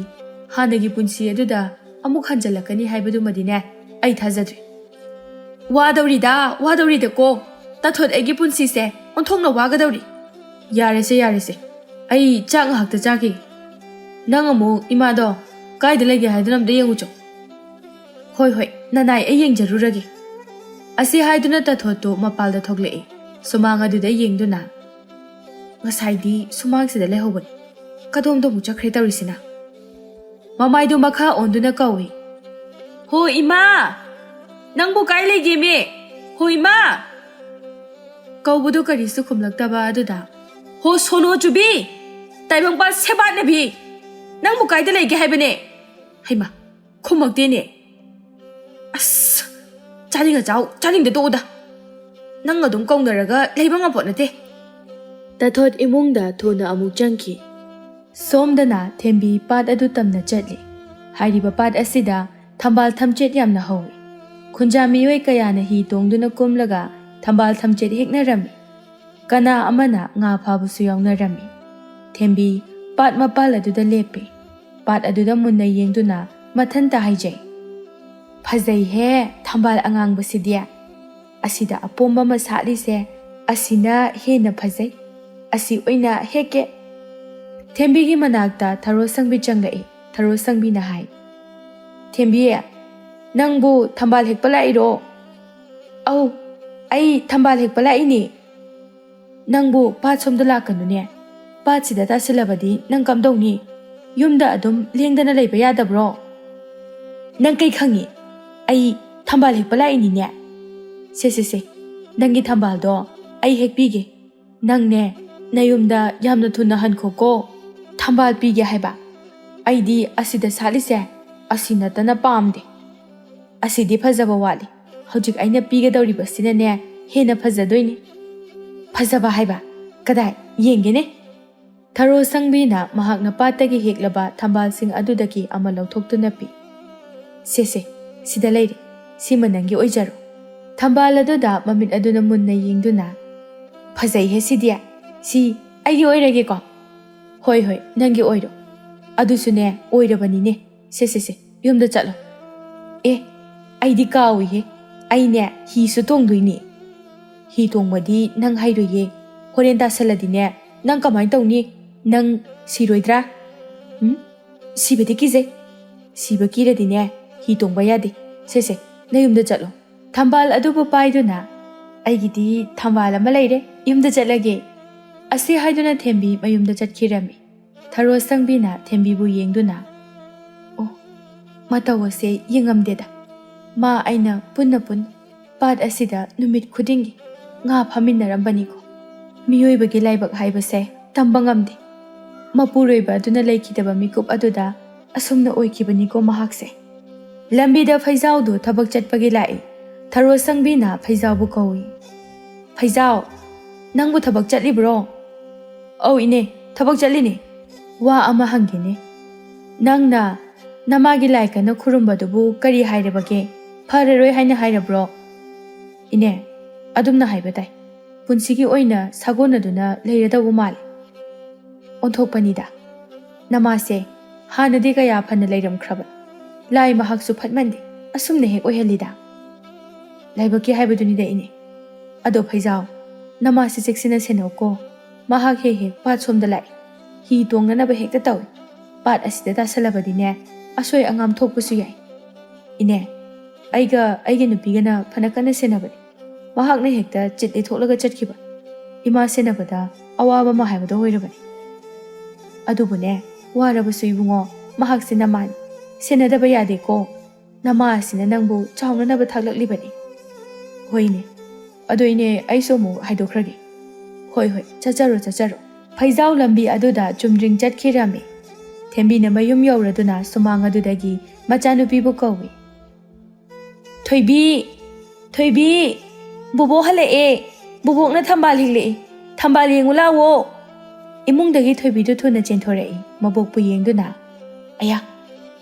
ꯍꯥꯟꯅꯒꯤ ꯄꯨꯟꯁꯤ ꯑꯗꯨꯗ ꯑꯃꯨꯛ ꯍꯟꯖꯤꯜꯂꯛꯀꯅꯤ ꯍꯥꯏꯕꯗꯨꯃꯗꯤꯅꯦ, ꯑꯩ ꯊꯥꯖꯗ꯭ꯔꯦ꯫ ꯋꯥꯗꯧꯔꯤꯗ, ꯋꯥꯗꯧꯔꯤꯗꯀꯣ꯫ ꯇꯥꯊꯣꯠ, ꯑꯩꯒꯤ ꯄꯨꯟꯁꯤꯁꯦ ꯑꯣꯟꯊꯣꯛꯅ ꯋꯥꯒꯗꯧꯔꯤ꯫ ꯌꯥꯔꯦꯁꯦ, ꯌꯥꯔꯦꯁꯦ, ꯑꯩ ꯆꯥꯛ ꯉꯥꯏꯍꯥꯛꯇ ꯆꯥꯈꯤꯒꯦ꯫ ꯅꯪ ꯑꯃꯨꯛ ꯏꯃꯥꯗꯣ ꯀꯥꯏꯗ ꯂꯩꯒꯦ ꯍꯥꯏꯗꯨꯅ ꯑꯝꯇ ꯌꯦꯡꯉꯨꯆꯣ꯫ ꯍꯣꯏ, ꯍꯣꯏ, ꯅꯅꯥꯏ, ꯑꯩ ꯌꯦꯡꯖꯔꯨꯔꯒꯦ꯫ ꯑꯁꯤ ꯍꯥꯏꯗꯨꯅ ꯇꯥꯊꯣꯠꯇꯨ ꯃꯄꯥꯜꯗ ꯊꯣꯛꯂꯛꯏ꯫ ꯁꯨꯃꯥꯡ ꯑꯗꯨꯗ ꯌꯦꯡꯗꯨꯅ, ꯉꯁꯥꯏꯗꯤ ꯁꯨꯃꯥꯡꯁꯤꯗ ꯂꯩꯍꯧꯕꯅꯤ, ꯀꯗꯣꯝꯗ ꯑꯃꯨꯛ ꯆꯠꯈ꯭ꯔꯦ ꯇꯧꯔꯤꯁꯤꯅ? ꯃꯃꯥꯏꯗꯨ ꯃꯈꯥ ꯑꯣꯟꯗꯨꯅ ꯀꯧꯏ꯫ "ꯍꯣ ꯏꯃꯥ! ꯅꯪꯕꯨ ꯀꯥꯏ ꯂꯩꯒꯦꯃꯤ? ꯍꯣ ꯏꯃꯥ!" ꯀꯧꯕꯗꯨ ꯀꯔꯤꯁꯨ ꯈꯨꯝꯂꯛꯇꯕ ꯑꯗꯨꯗ, "ꯍꯣ ꯁꯣꯅꯣ ꯆꯨꯕꯤ! ꯇꯥꯏꯕꯪꯄꯥꯟ ꯁꯦꯕꯥꯠꯅꯕꯤ! ꯅꯪꯕꯨ ꯀꯥꯏꯗ ꯂꯩꯒꯦ ꯍꯥꯏꯕꯅꯦ?" ꯍꯩꯃꯥ! ꯈꯨꯝꯃꯛꯇꯦꯅꯦ꯫ ꯑꯁ, ꯆꯥꯅꯤꯡꯉ ꯆꯥꯎ, ꯆꯥꯅꯤꯡꯗ ꯇꯣꯛꯎꯗ꯫ ꯅꯪ ꯑꯗꯨꯝ ꯀꯧꯅꯔꯒ ꯂꯩꯕ ꯉꯝꯄꯣꯠ ꯅꯠꯇꯦ꯫ ꯇꯥꯊꯣꯠ ꯏꯃꯨꯡꯗ ꯊꯨꯅ ꯑꯃꯨꯛ ꯆꯪꯈꯤ꯫ ꯁꯣꯝꯗꯅ ꯊꯦꯝꯕꯤ ꯄꯥꯠ ꯑꯗꯨ ꯇꯝꯅ ꯆꯠꯂꯤ꯫ ꯍꯥꯏꯔꯤꯕ ꯄꯥꯠ ꯑꯁꯤꯗ ꯊꯝꯕꯥꯜ ꯊꯝꯆꯦꯠ ꯌꯥꯝꯅ ꯍꯧꯏ꯫ ꯈꯨꯟꯖꯥ ꯃꯤꯑꯣꯏ ꯀꯌꯥꯅ ꯍꯤ ꯇꯣꯡꯗꯨꯅ ꯀꯨꯝꯂꯒ ꯊꯝꯕꯥꯜ ꯊꯝꯆꯦꯠ ꯍꯦꯛꯅꯔꯝꯃꯤ꯫ ꯀꯅꯥ ꯑꯃꯅ ꯉꯥ ꯐꯥꯕꯁꯨ ꯌꯥꯎꯅꯔꯝꯃꯤ꯫ ꯊꯦꯝꯕꯤ ꯄꯥꯠ ꯃꯄꯥꯜ ꯑꯗꯨꯗ ꯂꯦꯞꯄꯤ꯫ ꯄꯥꯠ ꯑꯗꯨꯗ ꯃꯨꯟꯅ ꯌꯦꯡꯗꯨꯅ ꯃꯊꯟꯇ ꯍꯥꯏꯖꯩ, "ꯐꯖꯩꯍꯦ, ꯊꯝꯕꯥꯜ ꯑꯉꯥꯡꯕꯁꯤꯗꯤ꯫ ꯑꯁꯤꯗ ꯑꯄꯣꯝꯕ ꯑꯃ ꯁꯥꯠꯂꯤꯁꯦ, ꯑꯁꯤꯅ ꯍꯦꯟꯅ ꯐꯖꯩ꯫ ꯑꯁꯤ ꯑꯣꯏꯅ ꯍꯦꯛꯀꯦ꯫" ꯊꯦꯝꯕꯤꯒꯤ ꯃꯅꯥꯛꯇ ꯊꯔꯣ ꯁꯪꯕꯤ ꯆꯪꯂꯛꯏ꯫ ꯊꯔꯣ ꯁꯪꯕꯤꯅ ꯍꯥꯏ, "ꯊꯦꯝꯕꯤ, ꯅꯪꯕꯨ ꯊꯝꯕꯥꯜ ꯍꯦꯛꯄ ꯂꯥꯛꯏꯔꯣ?" "ꯑꯧ, ꯑꯩ ꯊꯝꯕꯥꯜ ꯍꯦꯛꯄ ꯂꯥꯛꯏꯅꯦ꯫" "ꯅꯪꯕꯨ ꯄꯥꯠ ꯁꯣꯝꯗ ꯂꯥꯛꯀꯅꯨꯅꯦ꯫ ꯄꯥꯠꯁꯤꯗ ꯇꯥꯁꯤꯜꯂꯕꯗꯤ ꯅꯪ ꯀꯝꯗꯧꯅꯤ? ꯌꯨꯝꯗ ꯑꯗꯨꯝ ꯂꯦꯡꯗꯅ ꯂꯩꯕ ꯌꯥꯗꯕ꯭ꯔꯣ?" "ꯅꯪ ꯀꯩ ꯈꯪꯉꯤ? ꯑꯩ ꯊꯝꯕꯥꯜ ꯍꯦꯛꯄ ꯂꯥꯛꯏꯅꯤꯅꯦ꯫" "ꯁꯦ, ꯁꯦ, ꯁꯦ, ꯅꯪꯒꯤ ꯊꯝꯕꯥꯜꯗꯣ ꯑꯩ ꯍꯦꯛꯄꯤꯒꯦ꯫ ꯅꯪꯅꯦ, ꯅꯌꯨꯝꯗ ꯌꯥꯝꯅ ꯊꯨꯅ ꯍꯟꯈꯣꯀꯣ꯫ ꯊꯝꯕꯥꯜ ꯄꯤꯒꯦ ꯍꯥꯏꯕ? ꯑꯩꯗꯤ ꯑꯁꯤꯗ ꯁꯥꯠꯂꯤꯁꯦ ꯑꯁꯤ ꯅꯠꯇꯅ ꯄꯥꯝꯗꯦ꯫ ꯑꯁꯤꯗꯤ ꯐꯖꯕ ꯋꯥꯠꯂꯤ꯫ ꯍꯧꯖꯤꯛ ꯑꯩꯅ ꯄꯤꯒꯗꯧꯔꯤꯕꯁꯤꯅꯅꯦ ꯍꯦꯟꯅ ꯐꯖꯗꯣꯏꯅꯤ꯫" "ꯐꯖꯕ ꯍꯥꯏꯕ? ꯀꯗꯥꯏ? ꯌꯦꯡꯒꯦꯅꯦ꯫" ꯊꯔꯣ ꯁꯪꯕꯤꯅ ꯃꯍꯥꯛꯅ ꯄꯥꯠꯇꯒꯤ ꯍꯦꯛꯂꯕ ꯊꯝꯕꯥꯜꯁꯤꯡ ꯑꯗꯨꯗꯒꯤ ꯑꯃ ꯂꯧꯊꯣꯛꯇꯨꯅ ꯄꯤ꯫ "ꯁꯦ, ꯁꯦ, ꯁꯤꯗ ꯂꯩꯔꯦ꯫ ꯁꯤꯃ ꯅꯪꯒꯤ ꯑꯣꯏꯖꯔꯣ꯫" ꯊꯝꯕꯥꯜ ꯑꯗꯨꯗ ꯃꯃꯤꯠ ꯑꯗꯨꯅ ꯃꯨꯟꯅ ꯌꯦꯡꯗꯨꯅ, "ꯐꯖꯩꯍꯦ ꯁꯤꯗꯤ꯫ ꯁꯤ ꯑꯩꯒꯤ ꯑꯣꯏꯔꯒꯦꯀꯣ?" "ꯍꯣꯏ, ꯍꯣꯏ, ꯅꯪꯒꯤ ꯑꯣꯏꯔꯣ꯫ ꯑꯗꯨꯁꯨꯅꯦ, ꯑꯣꯏꯔꯕꯅꯤꯅꯦ꯫ ꯁꯦ, ꯁꯦ, ꯁꯦ, ꯌꯨꯝꯗ ꯆꯠꯂꯣ꯫" "ꯑꯦ, ꯑꯩꯗꯤ ꯀꯥꯎꯏꯍꯦ꯫ ꯑꯩꯅꯦ, ꯍꯤꯁꯨ ꯇꯣꯡꯗꯣꯏꯅꯤ꯫" "ꯍꯤ ꯇꯣꯡꯕꯗꯤ ꯅꯪ ꯍꯩꯔꯣꯏꯌꯦ꯫ ꯍꯣꯔꯦꯟ ꯇꯥꯁꯜꯂꯗꯤꯅꯦ, ꯅꯪ ꯀꯃꯥꯏꯅ ꯇꯧꯅꯤ? ꯅꯪ ꯁꯤꯔꯣꯏꯗ꯭ꯔꯥ?" "ꯎꯝ, ꯁꯤꯕꯗꯤ ꯀꯤꯖꯩ꯫ ꯁꯤꯕ ꯀꯤꯔꯗꯤꯅꯦ, ꯍꯤ ꯇꯣꯡꯕ ꯌꯥꯗꯦ꯫ ꯁꯦ, ꯁꯦ, ꯅꯌꯨꯝꯗ ꯆꯠꯂꯣ꯫" ꯊꯝꯕꯥꯜ ꯑꯗꯨꯕꯨ ꯄꯥꯏꯗꯨꯅ, "ꯑꯩꯒꯤꯗꯤ ꯊꯝꯕꯥꯜ ꯑꯃ ꯂꯩꯔꯦ, ꯌꯨꯝꯗ ꯆꯠꯂꯒꯦ꯫" ꯑꯁꯤ ꯍꯥꯏꯗꯨꯅ ꯊꯦꯝꯕꯤ ꯃꯌꯨꯝꯗ ꯆꯠꯈꯤꯔꯝꯃꯤ꯫ ꯊꯔꯣ ꯁꯪꯕꯤꯅ ꯊꯦꯝꯕꯤꯕꯨ ꯌꯦꯡꯗꯨꯅ, "ꯑꯣ, ꯃꯇꯧ ꯑꯁꯦ ꯌꯦꯡꯉꯝꯗꯦꯗ꯫ ꯃꯥ ꯑꯩꯅ ꯄꯨꯟꯅ ꯄꯨꯟ ꯄꯥꯠ ꯑꯁꯤꯗ ꯅꯨꯃꯤꯠ ꯈꯨꯗꯤꯡꯒꯤ ꯉꯥ ꯐꯥꯃꯤꯟꯅꯔꯝꯕꯅꯤꯀꯣ꯫ ꯃꯤꯑꯣꯏꯕꯒꯤ ꯂꯥꯏꯕꯛ ꯍꯥꯏꯕꯁꯦ ꯇꯝꯕ ꯉꯝꯗꯦ꯫ ꯃꯄꯨꯔꯣꯏꯕ ꯑꯗꯨꯅ ꯂꯩꯈꯤꯗꯕ ꯃꯤꯀꯨꯞ ꯑꯗꯨꯗ ꯑꯁꯨꯝꯅ ꯑꯣꯏꯈꯤꯕꯅꯤꯀꯣ ꯃꯍꯥꯛꯁꯦ꯫ ꯂꯝꯕꯤꯗ ꯐꯩꯖꯥꯎꯗꯨ ꯊꯕꯛ ꯆꯠꯄꯒꯤ ꯂꯥꯛꯏ꯫ ꯊꯔꯣ ꯁꯪꯕꯤꯅ ꯐꯩꯖꯥꯎꯕꯨ ꯀꯧꯏ꯫ "ꯐꯩꯖꯥꯎ, ꯅꯪꯕꯨ ꯊꯕꯛ ꯆꯠꯂꯤꯕ꯭ꯔꯣ?" "ꯑꯧ ꯏꯅꯦ, ꯊꯕꯛ ꯆꯠꯂꯤꯅꯦ꯫ ꯋꯥ ꯑꯃ ꯍꯪꯒꯦꯅꯦ꯫ ꯅꯪꯅ ꯅꯃꯥꯒꯤ ꯂꯥꯏ ꯀꯟꯅ ꯈꯨꯔꯨꯝꯕꯗꯨꯕꯨ ꯀꯔꯤ ꯍꯥꯏꯔꯕꯒꯦ? ꯐꯔꯔꯣꯏ ꯍꯥꯏꯅ ꯍꯥꯏꯔꯕ꯭ꯔꯣ?" "ꯏꯅꯦ, ꯑꯗꯨꯝꯅ ꯍꯥꯏꯕ ꯇꯥꯏ꯫ ꯄꯨꯟꯁꯤꯒꯤ ꯑꯣꯏꯅ ꯁꯥꯒꯣꯟꯅꯗꯨꯅ ꯂꯩꯔꯗꯧꯕ ꯃꯥꯜꯂꯦ꯫ ꯑꯣꯟꯊꯣꯛꯄꯅꯤꯗ꯫ ꯅꯃꯥꯁꯦ ꯍꯥꯟꯅꯗꯤ ꯀꯌꯥ ꯐꯅ ꯂꯩꯔꯝꯈ꯭ꯔꯕ꯫ ꯂꯥꯏ ꯃꯍꯥꯛꯁꯨ ꯐꯠꯃꯟꯗꯦ, ꯑꯁꯨꯝꯅ ꯍꯦꯛ ꯑꯣꯏꯍꯜꯂꯤꯗ꯫ ꯂꯥꯏꯕꯛꯀꯤ ꯍꯥꯏꯕꯗꯨꯅꯤꯗ ꯏꯅꯦ꯫ ꯑꯗꯣ ꯐꯩꯖꯥꯎ, ꯅꯃꯥꯁꯦ ꯆꯦꯛꯁꯤꯟꯅ ꯁꯦꯟꯅꯧꯀꯣ꯫ ꯃꯍꯥꯛ ꯍꯦꯛ ꯍꯦꯛ ꯄꯥꯠ ꯁꯣꯝꯗ ꯂꯥꯛꯏ꯫ ꯍꯤ ꯇꯣꯡꯅꯅꯕ ꯍꯦꯛꯇ ꯇꯧꯏ꯫ ꯄꯥꯠ ꯑꯁꯤꯗ ꯇꯥꯁꯜꯂꯕꯗꯤꯅꯦ, ꯑꯁꯣꯏ ꯑꯉꯥꯝ ꯊꯣꯛꯄꯁꯨ ꯌꯥꯏ꯫ ꯏꯅꯦ, ꯑꯩꯒ ꯑꯩꯒꯤ ꯅꯨꯄꯤꯒꯅ ꯐꯅ ꯀꯟꯅ ꯁꯦꯟꯅꯕꯅꯤ꯫ ꯃꯍꯥꯛꯅ ꯍꯦꯛꯇ ꯆꯤꯠ ꯂꯩꯊꯣꯛꯂꯒ ꯆꯠꯈꯤꯕ꯫ ꯏꯃꯥ ꯁꯦꯟꯅꯕꯗ ꯑꯋꯥꯕ ꯑꯃ ꯍꯥꯏꯕꯗꯣ ꯑꯣꯏꯔꯕꯅꯤ꯫ ꯑꯗꯨꯕꯨꯅꯦ, ꯋꯥꯔꯕꯁꯨ ꯏꯕꯨꯡꯉꯣ, ꯃꯍꯥꯛꯁꯦ ꯅꯃꯥꯅꯤ꯫ ꯁꯦꯟꯅꯗꯕ ꯌꯥꯗꯦꯀꯣ꯫ ꯅꯃꯥ ꯑꯁꯤꯅ ꯅꯪꯕꯨ ꯆꯥꯎꯅꯅꯕ ꯊꯥꯛꯂꯛꯂꯤꯕꯅꯤ꯫ ꯍꯣꯏꯅꯦ꯫ ꯑꯗꯣ ꯏꯅꯦ, ꯑꯩꯁꯨ ꯑꯃꯨꯛ ꯍꯥꯏꯗꯣꯛꯈ꯭ꯔꯒꯦ꯫ ꯍꯣꯏ, ꯍꯣꯏ, ꯆꯠꯆꯔꯣ, ꯆꯠꯆꯔꯣ꯫ ꯐꯩꯖꯥꯎ ꯂꯝꯕꯤ ꯑꯗꯨꯗ ꯆꯨꯝꯗ꯭ꯔꯤꯡ ꯆꯠꯈꯤꯔꯝꯃꯤ꯫ ꯊꯦꯝꯕꯤꯅ ꯃꯌꯨꯝ ꯌꯧꯔꯗꯨꯅ ꯁꯨꯃꯥꯡ ꯑꯗꯨꯗꯒꯤ ꯃꯆꯥꯅꯨꯄꯤꯕꯨ ꯀꯧꯏ꯫ "ꯊꯣꯏꯕꯤ! ꯊꯣꯏꯕꯤ! ꯕꯣꯕꯣꯛ ꯍꯜꯂꯛꯑꯦ! ꯕꯣꯕꯣꯛꯅ ꯊꯝꯕꯥꯜ ꯍꯦꯛꯂꯛꯑꯦ! ꯊꯝꯕꯥꯜ ꯌꯦꯡꯉꯨ ꯂꯥꯛꯑꯣ!" ꯏꯃꯨꯡꯗꯒꯤ ꯊꯣꯏꯕꯤꯗꯨ ꯊꯨꯅ ꯆꯦꯟꯊꯣꯔꯛꯏ, ꯃꯕꯣꯛꯄꯨ ꯌꯦꯡꯗꯨꯅ꯫ "ꯑꯌꯥ!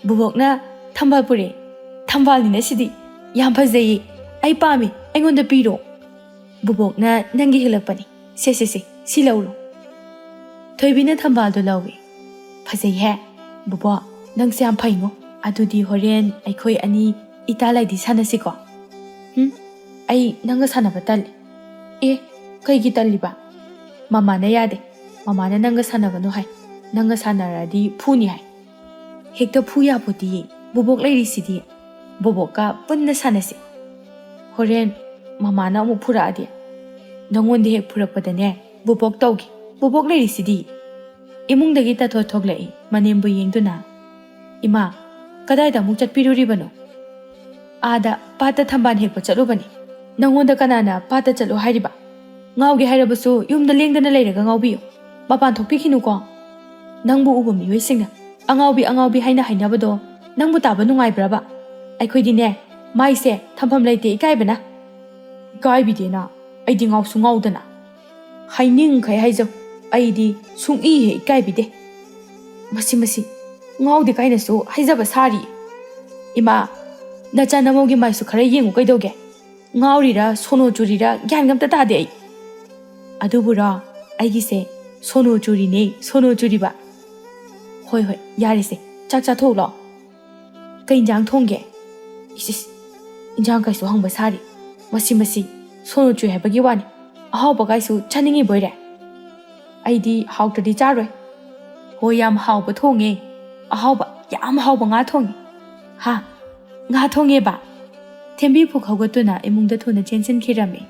ꯕꯣꯕꯣꯛꯅ ꯊꯝꯕꯥꯜ ꯄꯨꯔꯛꯑꯦ! ꯊꯝꯕꯥꯜꯅꯤꯅ ꯁꯤꯗꯤ! ꯌꯥꯝ ꯐꯖꯩꯌꯦ! ꯑꯩ ꯄꯥꯝꯃꯤ! ꯑꯩꯉꯣꯟꯗ ꯄꯤꯔꯣ!" "ꯕꯣꯕꯣꯛꯅ ꯅꯪꯒꯤ ꯍꯦꯛꯂꯛꯄꯅꯤ꯫ ꯁꯦ, ꯁꯦ, ꯁꯦ, ꯁꯤ ꯂꯧꯔꯣ꯫" ꯊꯣꯏꯕꯤꯅ ꯊꯝꯕꯥꯜꯗꯨ ꯂꯧꯏ꯫ "ꯐꯖꯩꯍꯦ! ꯕꯣꯕꯣꯛ, ꯅꯪꯁꯦ ꯌꯥꯝ ꯐꯩꯉꯣ꯫ ꯑꯗꯨꯗꯤ ꯍꯣꯔꯦꯟ ꯑꯩꯈꯣꯏ ꯑꯅꯤ ꯏꯇꯥ ꯂꯥꯏꯗꯤ ꯁꯥꯟꯅꯁꯤꯀꯣ?" "ꯍꯨꯝ, ꯑꯩ ꯅꯪꯒ ꯁꯥꯟꯅꯕ ꯇꯜꯂꯤ꯫" "ꯑꯦ, ꯀꯩꯒꯤ ꯇꯜꯂꯤꯕ?" "ꯃꯃꯥꯅ ꯌꯥꯗꯦ꯫ ꯃꯃꯥꯅ ꯅꯪꯒ ꯁꯥꯟꯅꯒꯅꯨ ꯍꯥꯏ꯫ ꯅꯪꯒ ꯁꯥꯟꯅꯔꯗꯤ ꯐꯨꯅꯤ ꯍꯥꯏ꯫" "ꯍꯦꯛꯇ ꯐꯨ ꯌꯥꯄꯣꯠꯇꯤꯌꯦ꯫ ꯕꯣꯕꯣꯛ ꯂꯩꯔꯤꯁꯤꯗꯤ꯫ ꯕꯣꯕꯣꯛꯀ ꯄꯨꯟꯅ ꯁꯥꯟꯅꯁꯤ꯫ ꯍꯣꯔꯦꯟ ꯃꯃꯥꯅ ꯑꯃꯨꯛ ꯐꯨꯔꯛꯑꯗꯤ?" "ꯅꯪꯉꯣꯟꯗ ꯍꯦꯛ ꯐꯨꯔꯛꯄꯗꯅꯦ, ꯕꯣꯕꯣꯛ ꯇꯧꯒꯦ꯫ ꯕꯣꯕꯣꯛ ꯂꯩꯔꯤꯁꯤꯗꯤ꯫" ꯏꯃꯨꯡꯗꯒꯤ ꯇꯥꯊꯣꯠ ꯊꯣꯛꯂꯛꯏ, ꯃꯅꯦꯝꯕꯨ ꯌꯦꯡꯗꯨꯅ꯫ "ꯏꯃꯥ, ꯀꯗꯥꯏꯗ ꯑꯃꯨꯛ ꯆꯠꯄꯤꯔꯨꯔꯤꯕꯅꯣ?" "ꯑꯥꯗ ꯄꯥꯠꯇ ꯊꯝꯕꯥꯜ ꯍꯦꯛꯄ ꯆꯠꯂꯨꯕꯅꯤ꯫" "ꯅꯪꯉꯣꯟꯗ ꯀꯅꯥꯅ ꯄꯥꯠꯇ ꯆꯠꯂꯣ ꯍꯥꯏꯔꯤꯕ? ꯉꯥꯎꯒꯦ ꯍꯥꯏꯔꯕꯁꯨ ꯌꯨꯝꯗ ꯂꯦꯡꯗꯅ ꯂꯩꯔꯒ ꯉꯥꯎꯕꯤꯌꯨ꯫ ꯃꯄꯥꯟ ꯊꯣꯛꯄꯤꯈꯤꯅꯨꯀꯣ꯫ ꯅꯪꯕꯨ ꯎꯕ ꯃꯤꯑꯣꯏꯁꯤꯡꯅ 'ꯑꯉꯥꯎꯕꯤ, ꯑꯉꯥꯎꯕꯤ' ꯍꯥꯏꯅ ꯍꯥꯏꯅꯕꯗꯣ ꯅꯪꯕꯨ ꯇꯥꯕ ꯅꯨꯡꯉꯥꯏꯕ꯭ꯔꯕ? ꯑꯩꯈꯣꯏꯗꯤꯅꯦ, ꯃꯥꯏꯁꯦ ꯊꯝꯐꯝ ꯂꯩꯇꯦ ꯏꯀꯥꯏꯕꯅ꯫ ꯏꯀꯥꯏꯕꯤꯗꯦꯅ, ꯑꯩꯗꯤ ꯉꯥꯎꯁꯨ ꯉꯥꯎꯗꯅ꯫ ꯍꯥꯏꯅꯤꯡꯈꯩ ꯍꯥꯏꯖꯧ, ꯑꯩꯗꯤ ꯁꯨꯡꯏ ꯍꯦꯛ ꯏꯀꯥꯏꯕꯤꯗꯦ꯫ ꯃꯁꯤ, ꯃꯁꯤ, ꯉꯥꯎꯗꯦ ꯀꯥꯏꯅꯁꯨ ꯍꯥꯏꯖꯕ ꯁꯥꯔꯤ꯫ ꯏꯃꯥ, ꯅꯆꯥ ꯅꯃꯧꯒꯤ ꯃꯥꯏꯁꯨ ꯈꯔ ꯌꯦꯡꯉꯨ ꯀꯩꯗꯧꯒꯦ? ꯉꯥꯎꯔꯤꯔꯥ, ꯁꯣꯅꯣ ꯆꯨꯔꯤꯔꯥ, ꯒ꯭ꯌꯥꯟꯒ ꯑꯝꯇ ꯇꯥꯗꯦ ꯑꯩ꯫ ꯑꯗꯨꯕꯨꯔꯣ, ꯑꯩꯒꯤꯁꯦ ꯁꯣꯅꯣ ꯆꯨꯔꯤꯅꯦ, ꯁꯣꯅꯣ ꯆꯨꯔꯤꯕ꯫ ꯍꯣꯏ, ꯍꯣꯏ, ꯌꯥꯔꯦꯁꯦ, ꯆꯥꯛ ꯆꯥꯊꯣꯛꯎ ꯂꯥꯛꯑꯣ꯫ ꯀꯩ ꯏꯟꯖꯥꯡ ꯊꯣꯡꯒꯦ? ꯏꯁ, ꯏꯁ, ꯏꯟꯖꯥꯡ ꯀꯩꯁꯨ ꯍꯪꯕ ꯁꯥꯔꯤ꯫ ꯃꯁꯤ, ꯃꯁꯤ, ꯁꯣꯅꯣ ꯆꯨꯏ ꯍꯥꯏꯕꯒꯤ ꯋꯥꯅꯤ꯫ ꯑꯍꯥꯎꯕ ꯀꯥꯏꯁꯨ ꯆꯥꯅꯤꯡꯉꯤꯕꯣꯏꯔꯦ꯫ ꯑꯩꯗꯤ ꯍꯥꯎꯇ꯭ꯔꯗꯤ ꯆꯥꯔꯣꯏ꯫ ꯍꯣꯏ, ꯌꯥꯝ ꯍꯥꯎꯕ ꯊꯣꯡꯉꯦ꯫ ꯑꯍꯥꯎꯕ, ꯌꯥꯝ ꯍꯥꯎꯕ ꯉꯥ ꯊꯣꯡꯉꯦ꯫ ꯍꯥ? ꯉꯥ ꯊꯣꯡꯉꯦꯕ? ꯊꯦꯝꯕꯤ ꯐꯨꯛ ꯍꯧꯒꯠꯇꯨꯅ ꯏꯃꯨꯡꯗ ꯊꯨꯅ ꯆꯦꯟꯁꯤꯟꯈꯤꯔꯝꯃꯤ꯫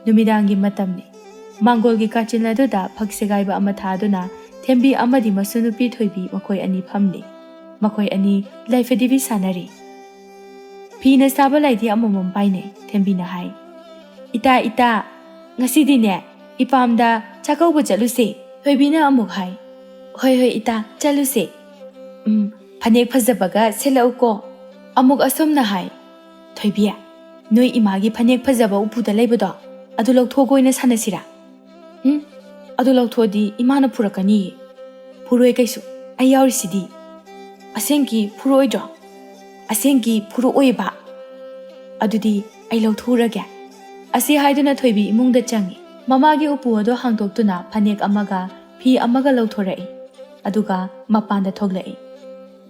ꯅꯨꯃꯤꯗꯥꯡꯒꯤ ꯃꯇꯝꯅꯤ꯫ ꯃꯥꯡꯒꯣꯜꯒꯤ ꯀꯥꯆꯤꯟ ꯑꯗꯨꯗ ꯐꯛ ꯁꯦꯒꯥꯏꯕ ꯑꯃ ꯊꯥꯗꯨꯅ ꯊꯦꯝꯕꯤ ꯑꯃꯗꯤ ꯃꯁꯨ ꯅꯨꯄꯤ ꯊꯣꯏꯕꯤ ꯃꯈꯣꯏ ꯑꯅꯤ ꯐꯝꯂꯤ꯫ ꯃꯈꯣꯏ ꯑꯅꯤ ꯂꯥꯏꯐꯗꯤꯕꯤ ꯁꯥꯟꯅꯔꯤ꯫ ꯐꯤꯅ ꯁꯥꯕ ꯂꯥꯏꯙꯤ ꯑꯃꯃꯝ ꯄꯥꯏꯅꯩ꯫ ꯊꯦꯝꯕꯤꯅ ꯍꯥꯏ, "ꯏꯇꯥ, ꯏꯇꯥ, ꯉꯁꯤꯗꯤꯅꯦ, ꯏꯄꯥꯝꯗ ꯆꯥꯛꯀꯧꯕ ꯆꯠꯂꯨꯁꯦ꯫" ꯊꯣꯏꯕꯤꯅ ꯑꯃꯨꯛ ꯍꯥꯏ, "ꯍꯣꯏ, ꯍꯣꯏ, ꯏꯇꯥ, ꯆꯠꯂꯨꯁꯦ꯫ ꯎꯝ, ꯐꯅꯦꯛ ꯐꯖꯕꯒ ꯁꯦꯠꯂꯛꯎꯀꯣ꯫" ꯑꯃꯨꯛ ꯑꯁꯨꯝꯅ ꯍꯥꯏ, "ꯊꯣꯏꯕꯤ, ꯅꯣꯏ ꯏꯃꯥꯒꯤ ꯐꯅꯦꯛ ꯐꯖꯕ ꯎꯄꯨꯗ ꯂꯩꯕꯗꯣ, ꯑꯗꯨ ꯂꯧꯊꯣꯛꯑꯒ ꯑꯣꯏꯅ ꯁꯥꯟꯅꯁꯤꯔꯥ?" "ꯎꯝ, ꯑꯗꯨ ꯂꯧꯊꯣꯛꯑꯗꯤ ꯏꯃꯥꯅ ꯐꯨꯔꯛꯀꯅꯤꯌꯦ꯫" "ꯐꯨꯔꯣꯏ ꯀꯩꯁꯨ, ꯑꯩ ꯌꯥꯎꯔꯤꯁꯤꯗꯤ꯫" "ꯑꯁꯦꯡꯀꯤ ꯐꯨꯔꯛꯑꯣꯏꯗ꯭ꯔꯣ?" "ꯑꯁꯦꯡꯀꯤ ꯐꯨꯔꯛꯑꯣꯏꯕ꯫" "ꯑꯗꯨꯗꯤ ꯑꯩ ꯂꯧꯊꯣꯛꯎꯔꯒꯦ꯫" ꯑꯁꯤ ꯍꯥꯏꯗꯨꯅ ꯊꯣꯏꯕꯤ ꯏꯃꯨꯡꯗ ꯆꯪꯉꯤ꯫ ꯃꯃꯥꯒꯤ ꯎꯄꯨ ꯑꯗꯨ ꯍꯥꯡꯗꯣꯛꯇꯨꯅ ꯐꯅꯦꯛ ꯑꯃꯒ ꯐꯤ ꯑꯃꯒ ꯂꯧꯊꯣꯔꯛꯏ꯫ ꯑꯗꯨꯒ ꯃꯄꯥꯟꯗ ꯊꯣꯛꯂꯛꯏ꯫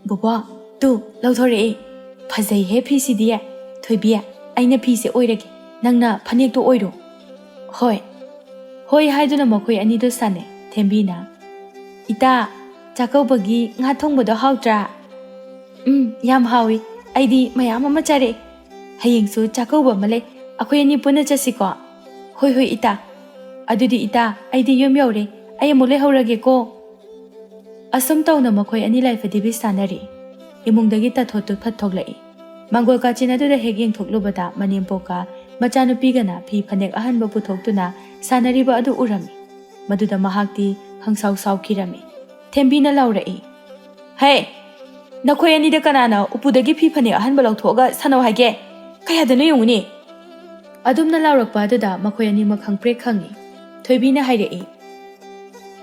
"ꯕꯣꯕꯣ, ꯇꯨ, ꯂꯧꯊꯣꯔꯛꯏ꯫ ꯐꯖꯩꯍꯦ ꯐꯤꯁꯤꯗꯤ꯫ ꯊꯣꯏꯕꯤ, ꯑꯩꯅ ꯐꯤꯁꯦ ꯑꯣꯏꯔꯒꯦ, ꯅꯪꯅ ꯐꯅꯦꯛꯇꯣ ꯑꯣꯏꯔꯣ꯫" "ꯍꯣꯏ꯫" ꯍꯣꯏ ꯍꯥꯏꯗꯨꯅ ꯃꯈꯣꯏ ꯑꯅꯤꯗꯣ ꯁꯥꯟꯅꯩ꯫ ꯊꯦꯝꯕꯤꯅ, "ꯏꯇꯥ, ꯆꯥꯛꯀꯧꯕꯒꯤ ꯉꯥ ꯊꯣꯡꯕꯗꯣ ꯍꯥꯎꯇ꯭ꯔꯥ?" "ꯎꯝ, ꯌꯥꯝ ꯍꯥꯎꯏ꯫ ꯑꯩꯗꯤ ꯃꯌꯥꯝ ꯑꯃ ꯆꯥꯔꯛꯑꯦ꯫ ꯍꯌꯦꯡꯁꯨ ꯆꯥꯛꯀꯧꯕ ꯑꯃ ꯂꯩ꯫ ꯑꯩꯈꯣꯏ ꯑꯅꯤ ꯄꯨꯟꯅ ꯆꯠꯁꯤꯀꯣ?" "ꯍꯣꯏ, ꯍꯣꯏ, ꯏꯇꯥ꯫ ꯑꯗꯨꯗꯤ ꯏꯇꯥ, ꯑꯩꯗꯤ ꯌꯨꯝ ꯌꯧꯔꯦ꯫ ꯑꯩ ꯑꯃꯨꯛ ꯂꯩꯍꯧꯔꯒꯦꯀꯣ꯫" ꯑꯁꯨꯝ ꯇꯧꯅ ꯃꯈꯣꯏ ꯑꯅꯤ ꯂꯥꯏꯐꯗꯤꯕꯤ ꯁꯥꯟꯅꯔꯤ꯫ ꯏꯃꯨꯡꯗꯒꯤ ꯇꯥꯊꯣꯠꯇꯨ ꯐꯠ ꯊꯣꯛꯂꯛꯏ꯫ ꯃꯥꯡꯒꯣꯜ ꯀꯥꯆꯤꯟ ꯑꯗꯨꯗ ꯍꯦꯛ ꯌꯦꯡꯊꯣꯛꯂꯨꯕꯗ ꯃꯅꯦꯝꯄꯣꯛꯀ ꯃꯆꯥꯅꯨꯄꯤꯒꯅ ꯐꯤ ꯐꯅꯦꯛ ꯑꯍꯟꯕ ꯄꯨꯊꯣꯛꯇꯨꯅ ꯁꯥꯟꯅꯔꯤꯕ ꯑꯗꯨ ꯎꯔꯝꯃꯤ꯫ ꯃꯗꯨꯗ ꯃꯍꯥꯛꯇꯤ ꯈꯪꯁꯥꯎ ꯁꯥꯎꯈꯤꯔꯝꯃꯤ꯫ ꯊꯦꯝꯕꯤꯅ ꯂꯥꯎꯔꯛꯏ, "ꯍꯦ!" "ꯅꯈꯣꯏ ꯑꯅꯤꯗ ꯀꯅꯥꯅ ꯎꯄꯨꯗꯒꯤ ꯐꯤ ꯐꯅꯦꯛ ꯑꯍꯟꯕ ꯂꯧꯊꯣꯛꯑꯒ ꯁꯥꯟꯅꯧ ꯍꯥꯏꯒꯦ? ꯀꯌꯥꯗꯅꯣ ꯌꯦꯡꯉꯨꯅꯦ!" ꯑꯗꯨꯝꯅ ꯂꯥꯎꯔꯛꯄ ꯑꯗꯨꯗ ꯃꯈꯣꯏ ꯑꯅꯤꯃꯛ ꯈꯪꯄ꯭ꯔꯦꯛ ꯈꯪꯉꯤ꯫ ꯊꯣꯏꯕꯤꯅ ꯍꯥꯏꯔꯛꯏ,